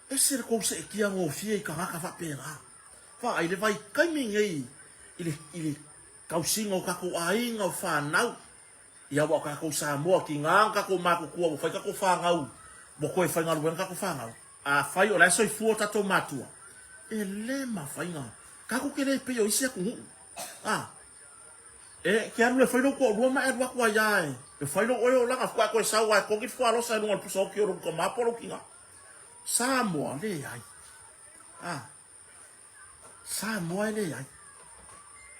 Ese le kou seʻetia gofie i kanaka faapena. Vaai le vaitaimi nei i le, i le tausiga o kakou aiga o fanau, ia ua o kakou Samoa ki nga kakou matutua ua fai kakou fanau, ua toe faigaluega kakou fanau. Afai o la e soifua o tatou matua, e le mafai na kakou ke le pei o isi atunuu. A, e ke alu e fai lou toalua ma e alu atu ai a e, e fai lou oe olaga, faatoa e toe sau a e togi le fualosa i luga o le pusa oti o lou tama po o lou tina. Samoa, leai. A, Samoa e leai.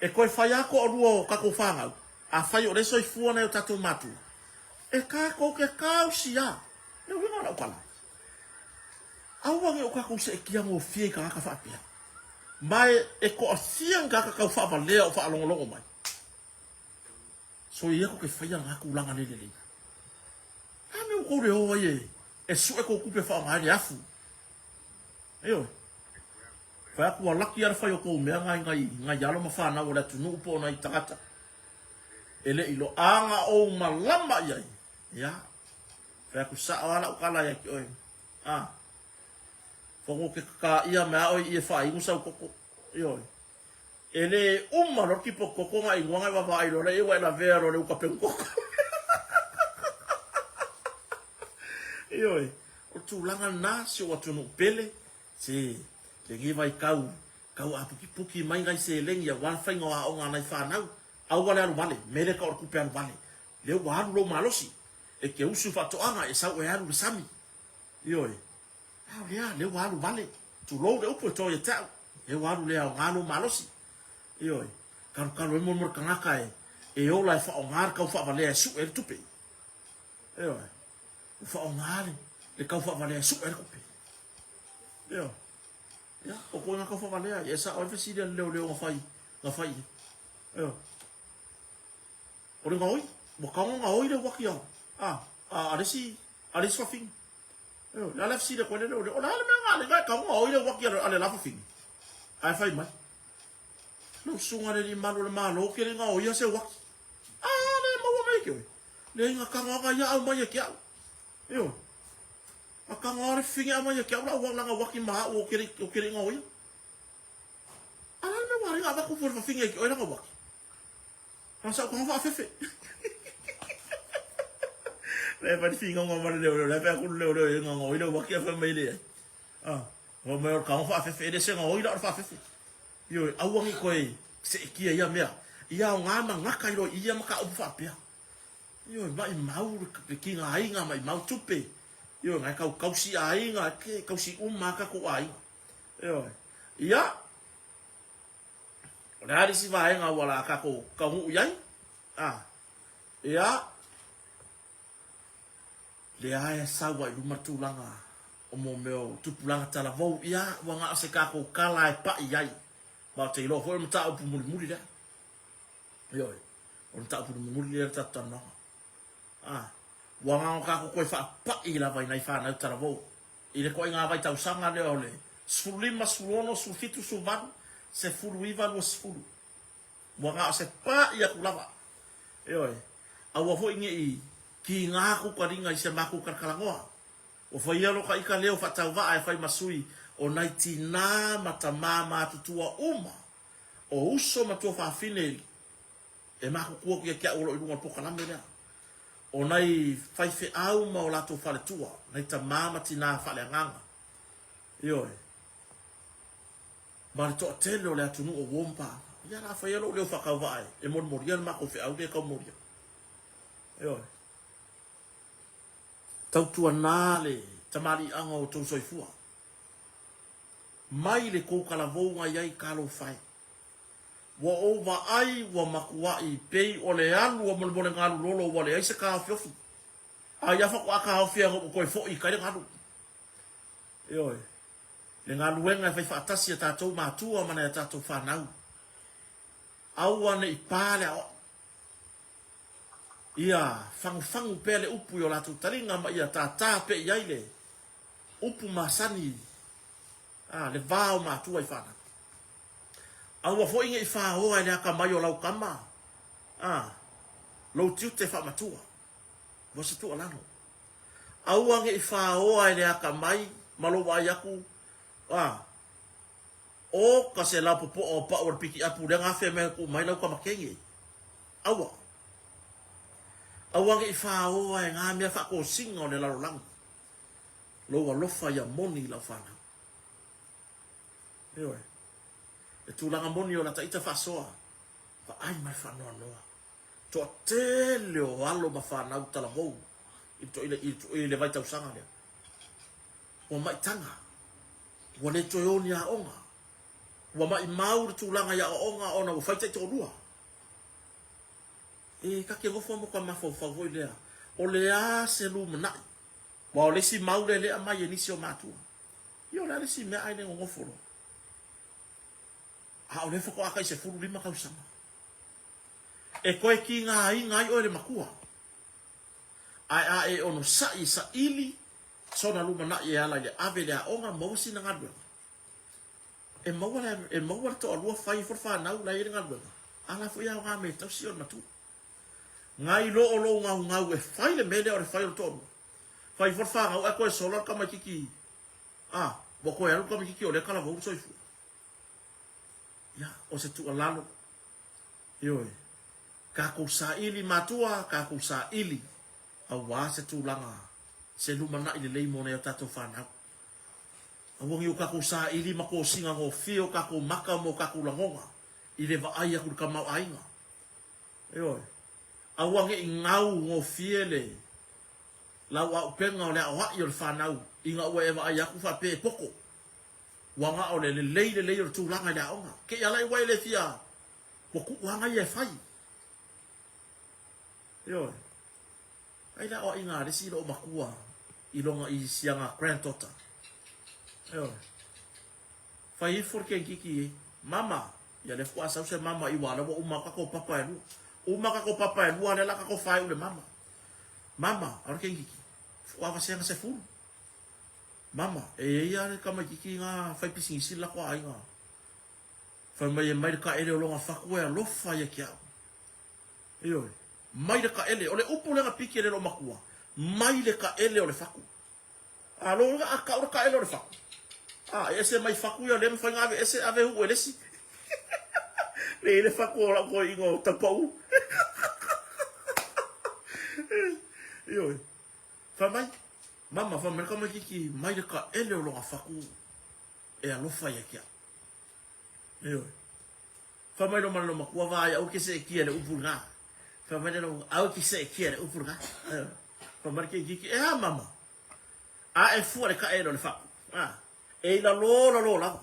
E toe fai a toalua o tatou fanau, afai o lea e soifua nai o tatou matua, e tatou te tausi a. Le uiga o lau tala, aua ne i o tatou seetia gofie i tagata faapea, ma e toafia ni tagata tau faavalea o faalogologo mai. Soia tou te faia lena tulaga le lelei. A mea ua tou le o ai e, e sue tou tupe e faaaoga ai le afu. Ioe. Fai atu ua laki lava le fai o tou mea nai, nai, nai alo ma fanau o le atunuu po o nai tagata e le i loaga ou malama i ai. Ia. Fai atu sao lava lau tala ia te oe. A. Fono ke kakaʻia me a oe i e faainu sau koko. Ioe. E le uma loa le kipo koko nga ingoa nga e vavaai loa laia ua e lavea loa le uka pegu koko. Ioe, o le tulaga lena si ou atunuu pele, se lenei vaitau tau apukipuki mai nai seleni aua le faiga o aoga a nai fanau, aua le alu vale, mele ka o le tupe alu vale. Lea ua alu lou malosi, e te usu i faatoaga, e sau e alu i le sami. Ioe, A o lea, lea ua alu vale, tulou le upu e toa ia te au, lea ua alu le aoga lou malosi. Ioe, kalokalo ai molemole tagata e, e ola e faaaoga le kaufaavalea e sue ai le tupe. Ioe, ua faaaoga le, le kaufaavalea e sue ai le tupe. Ioe, ia, o koe nga kaufaavalea, ia e sao ai le fesili a le leoleo na fai, na fai i. Ioe. O le gaoi, ua tago gaoi le uaki a, a, a, a le isi, a le isi fafine. Ioe, le a le fesili atu ai le leoleo, o le a le mea na ale, tago gaoi le uaki a le la fafine? Ae fai mai, Lau susuga le alii malu o le Malo, ke le gaoia se uaki. A le maua mai e ke oe. Leai na tago aga ia au mai e ke au. Ioe. Na tago a le fafine au mai e ke au lau lana uaki ma au o ke le, o ke le gaoia. A le a le mea ua ale na avatu fua le fafine e ke oe lana uaki? Na sa ukaga faafefe. Le fai finauga ma le leoleo, le fai atu le leoleo e gaga oi le uaki a fai mai le ai. Ah, fai mai o le kaga faafefe, e le se gaoi la o le faafefe. Ioe, aua ne i toe seetia ia mea. Ia aoga ma gata i loa i ia mataupu faapea. Ioe, maimau le tigaina, maimau tupe. Ioe, na e tau tausi aiga, e tausi uma lava tatou aiga. Ioe. Ia, O le a le isi vaega ua la tatou taunuu i ai? A, ia, lea e sau ai i luma le tulaga o mo mea o tupulaga talavou, ia, ua na o se tatou tala e paʻi ai. Ma ou te iloa foi o le mataupu mulimuli lea. Ioe, o le mataupu mulimuli lea o le tatou talanoaga. A, ua na o tatou toe faapaʻi lava i nai fanau talavou. I le koaiga vaitausaga lea o le 15, 16, 17, 18, 19, 20. Ua na o se paʻi atu lava. Ioe. Aua foi ne i kiga aku ka liga i se makou kalakalanoa. Ua faia lo ka ika leo faatauvaa e fai ma sui o nai tinā ma tamā matutua uma o uso ma tuafafine e makuku atu ia te au o lo o i luga o le pokalame lea. O nai faifeau ma o latou faletua, nai tamā ma tinā faaleagaga. Ioe. Ma le toatele o le atunuu o uo ma paaga. Ia la faia lou leo faatauvaa e molimolia le makou feau lea e taumolia. Ioe. Tautuana le tamaliiaga o outou soifua. Mai le kou kalavou ngai ai talofa e. Ua ou vaai ua matuai pei o le alu a molemole galu lolo ua leai se taofiofi. A ia faatoa taofi ana ua toe foi i tai le galu. Ioe. Le galuega e fai faatasi e tatou matua ma nai a tatou fanau. Aua ne i pa le aoao. Ia fagufagu pea le upu i o latou taliga ma ia tātā pea i ai le upu masani a le va o matua i fanau. Aua foi ne i faoa e le akamai o lau tama a lou tiute faamatua. Ua se tuualalo. Aua ne i faoa e le akamai ma lou vaai atu a O ka se lapopoa o pau o le pikiapu lea gafea mea tuu mai lau tamakege. Aua. Aua ne i faoa e ngā mea faatosina o le lalolagi lou alofa ia moni i lau fanau. Ioe. Le tulaga moni o lata ita faasoa, vaai ma le faanoanoa. Toatele o alo ma fanau talavou i le, i le vaitausaga lea. Ua maitaga. Ua le toe o ni aoga. Ua maʻimau le tulaga i aoaoga ona ua fai taitoalua. E ta te nofo mo ka mafaufau foi lea, o le a se lumanai? Aua o le isi mau lea lea aumai e nisi o matua. Ia o le a le isi mea ae le nonofo loa. A o lea faatoa tai 15 tausaga. E toe tigaina ai oe le matua. Ae a e onosai e saili sona lumanai e ala i le ave i le aoga maua sina galuega. E maua le, e maua le toalua fai ifo le fanau la e i ai le galuega, a la foi e aoga me tausi o le matua. Ngai lo o lou gaugau e fai le mea lea o le fai o le toalua. Fai ifo le fanau ae toe sola le tamaititi, a, ua toe alu le tamaititi o lea e talavou le soifua. Ia, o se tuualalo, ioe, tatou saili matua, tatou saili aua se tulaga, se lumanai lelei mo nai o tatou fanau. Aua ne i o tatou saili ma tosiga gofie o tatou maka ma o tatou lagona i le vaai atu i le tamaoaiga. Ioe. Aua ne i gau gofie le lauaupega o le aoai o le fanau ina ua e vaai atu faapea e poto. Ua na o le lelei lelei o le tulaga i le aoga. Te i ala i ua e le fia ua tuu lava ia e fai. Ioe. Ai le aoaiga a le isi loomatua i lona i siana granddaughter. Ioe. Fai ifo le keikiki ei. Mama, ia lea faatoa sau se mama i ua lea ua uma atu tatou papa e lua. Uma tatou papa e lua lea la tatou faaiu le mama. Mama, a o le keikiki, faatoa vasega 10. Mama, e i ai lava le tamaititi na fai pisinisi le latou aiga. Fai mai e mai le taele o lona fatu e alofa ia te au. Ioe. Mai le taele. O le upu lea na piki e le loomatua, mai le taele o le fatu. A lo a kau le taele o le fatu. A, e ese mai fatu ia le mafai na ave ese ave uu e le isi. Le i le fatu o lau toeaina o Taupau. Ioe. Fai mai, mama, fai mai le tamaititi mai le taele o lona fatu e alofa ia te au. Ioe. Fai mai lo ma le loomatua, vaai aua ke seetia le upu lena. Fai mai le loomatua, aua ke seetia le upu lena. Fai mai le keikiki, e a mama? A e fua le taele o le fatu. A, e i lalo lalo lava.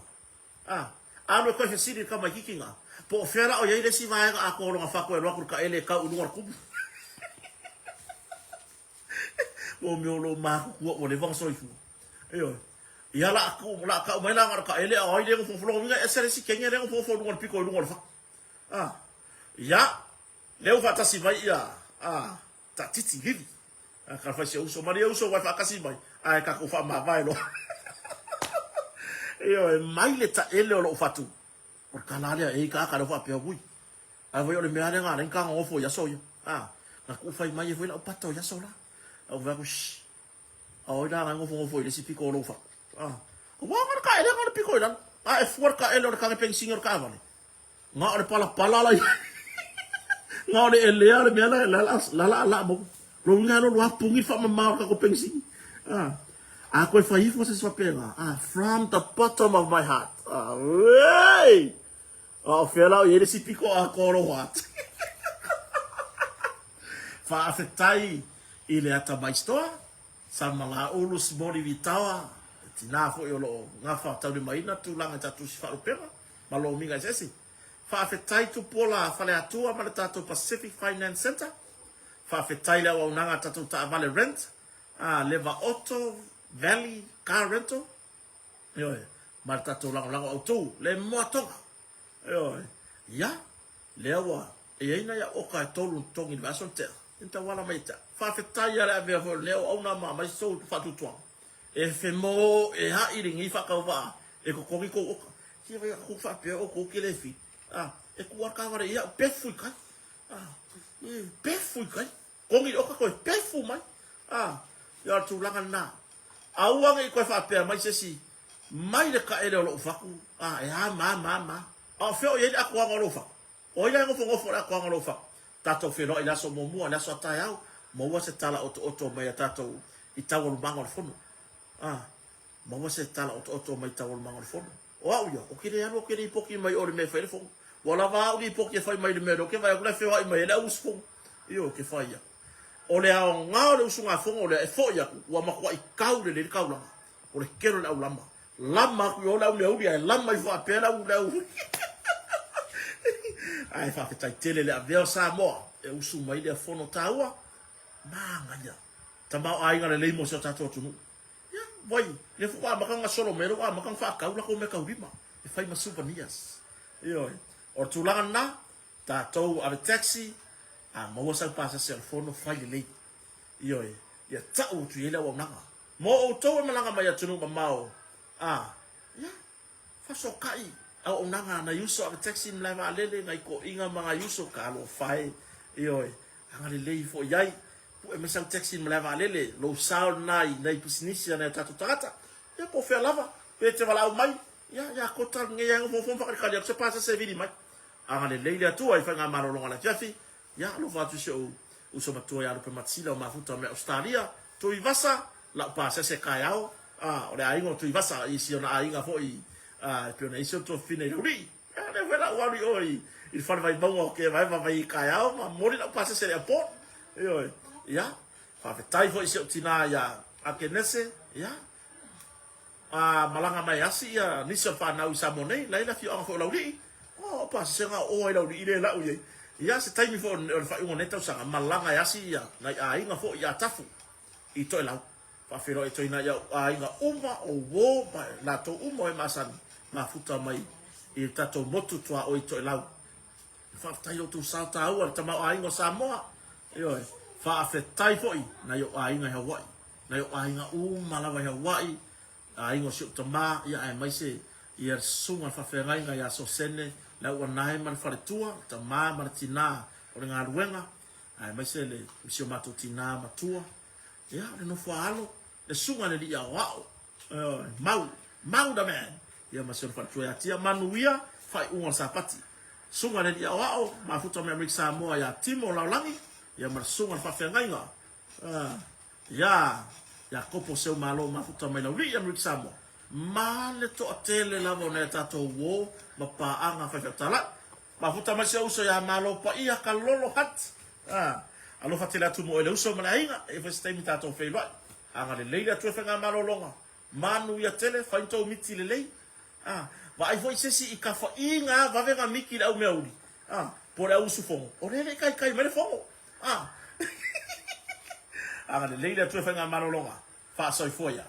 A, alu e toe fesili i le tamaititi na, po o fea la o i ai le isi vaega atoa o lona fatu e alu atu le taele e kau i luga o le kumu. Mo mea o lou matutua ua leva ona soifua. Ioe. Ia la ku la kau mai la ngaro ka ele a oi le fofo lo winga ese le si kenge le fofo lunga le piko i lunga o le fatu. Ah. Ia, lea ua faatasi mai ia ah, Tatiti Lili. A ka fai si ou uso, malie uso ua e faatasi mai, ae tatou faamavae loa. Ioe, mai le taele o lou fatu. O le tala lea e i tagata lea faapea, ui, ae voi o le mea lea na ala ai ona ta nonofo i aso ia. A, na tuufai mai ai foi lau pata o i aso la. Au fai atu, shh, a o ai la na e nofonofo i le isi pito o lou fatu. A, aua na o le taelega o le pito i lalo. A e fua le taele o le tane penisini o le taavale. Na o le palapala la i ai. Na o le elea le mea la la la la la mo. Lo uiga lo lua puni faamama o le tatou penisini. A, a koe fai ifo se isi faapena. A, from the bottom of my heart. A, uei! A o fea la o i ai le isi pito atoa o lou heart. Faafetai i le atamai store, Samalaulu Smoli Vitaoa, le tina foi o lo o gafa taulimaina tulaga i tatou tusi faalupega ma lomiga eseese. Faafetai Tupuola Faleatua ma le tatou Pacific Finance Centre. Faafetai le auaunaga a tatou taavale rent a Leva Auto Valley Car Rental. Ioe, ma le tatou lagolago autu, le moatoga. Ioe, ia, lea ua e i ai nai au oka e tolu na totogi i le vaiaso na tea, ina tauala mai ia te au. Faafetai lava le avea foi o lenei auauna ma aumai se tou faatuatuaga. E femoeai lenei faatauvaa e totogi tou oka. Ia vai atu faapea outou ou te le fili. A, e tuu lava le taavale ia au, pefu i tai. A, e, pefu i tai. Togi le oka toe pefu mai. A, ia o le tulaga lena. Aua ne i toe faapea mai se isi, mai le taele o lou fatu, a, e a ma ma ma. A o fea o i ai le atoaga o lou fatu? O ai la e nofonofo i le atoaga o lou fatu? Tatou feiloai i le aso muamua, le aso a taeao, maua se tala otooto mai a tatou i taualumaga o le fono. A, maua se tala otooto mai taualumaga o le fono. O au ia, ou te le alu ou te lipoti mai o le mea e fai ai le fono. Ua lava au lipoti e fai mai i le mea lea, ou te vaai atu la e feoai mai ai le au usufono. Ioe, ou te fai atu. O le aoga o le usugafono lea e foi atu, ua matuai tau lelei le taulaga. O le kelo o le aulama. Lama atu i o le au meauli ae lama ifo faapea le au, le au. Ae faafetai tele le avea o Samoa e usu mai lea fono taua. Manaia. Tamaoaiga lelei mo si o tatou atunuu. Ia, wai, lea foi ua amata ona gasolo mai, lea ua amata ona faatau latou meataulima e fai ma souvenirs. Ioe. O le tulaga lena, tatou ave taxi, a maua sau pasese o le fono, fai lelei. Ioe. Ia tau atu i ai le auaunaga. Mo outou e malaga mai atunuu mamao, a, ia, Fasokai auaunaga a nai uso ave taxi malae vaalele, nai toeaiina ma nai uso talofa e, ioe, agalelei foi i ai, pue mai sau taxi i malae vaalele, lou sao lena i nai pisinisi a nai o tatou tagata, ia po o fea lava, pe te valaau mai, ia, ia kota lenei ai nofonofo ma faakalikali atu se pasese e vili mai. Agalelei le Atua i faigamalologa o le afiafi, Ia, alofa atu i si ou uso matua ia Lupe Matisila o Mafuta mai Ausetalia, Tuivasa, lau pasese taeao, a, o le aiga o Tuivasa i si ona aiga foi, a, e pei ona i ai si ou tuafafine i Laulii. Ia, lea foi la ua alu i o i, i le fale vaimauga o Kevaeva mai i taeao ma momoli lau pasese i le airport. Ioe. Ia, faafetai foi i si ou tina ia Akenese, ia, A malaga mai asi ia nisi o le fanau i Samoa nei, la i le afioaga foi o Laulii. Oh, opa, sesega o oa i Laulii le lau i ai. Ia, se taimi foi o le faaiuga o lenei tausaga, malaga e asi ia nai aiga foi ia Tafu i Toelau. Faafeiloai atu ai nai au aiga uma o uo ma latou uma o e masani mafuta mai i le tatou motu tuaoi i Toelau. Faafetai i lo outou sao taua i le tamaoaiga o Samoa. Ioe. Faafetai foi nai ou aiga i Hawaii. Nai ou aiga uma lava i Hawaii, aiga o si ou tama, ia aemaise ia le susuga i le faafeagaiga ia Sosene, le auanae ma le faletua, le tama ma le tina o le galuega, aemaise le si o matou tina matua. Ia, o le nofo a alo, le susuga i le alii aoao, ioe, Mau, Mau the man, ia ma si ona faletua ia Tia. Manuia faaiuga o le Sapati. Susuga i le Alii Aoao, mafuta mai Amerika Samoa ia Timo Laolagi, ia ma le Susuga i le Faafeagaiga ia Iakopo Seumalo mafuta mai Laulii Amerika Samoa, ma le toatele lava o nai a tatou uo ma paaga faifeau-talai. Mafuta mai si ou uso ia Malo Paia Kalolo Hunt. Alofa tele atu mo oe le uso ma le aiga, e i ai foi se taimi tatou feiloai. Agalelei le Atua i faigamalologa. Manuia tele, fai ni tou miti lelei. A, vaai foi se isi i kafaina a vave na miki i le au meauli, a, po o le au usufono, o lea e le i taitai mai le fono. A. Agalelei le Atua i faigamalologa. Faasoifua ia.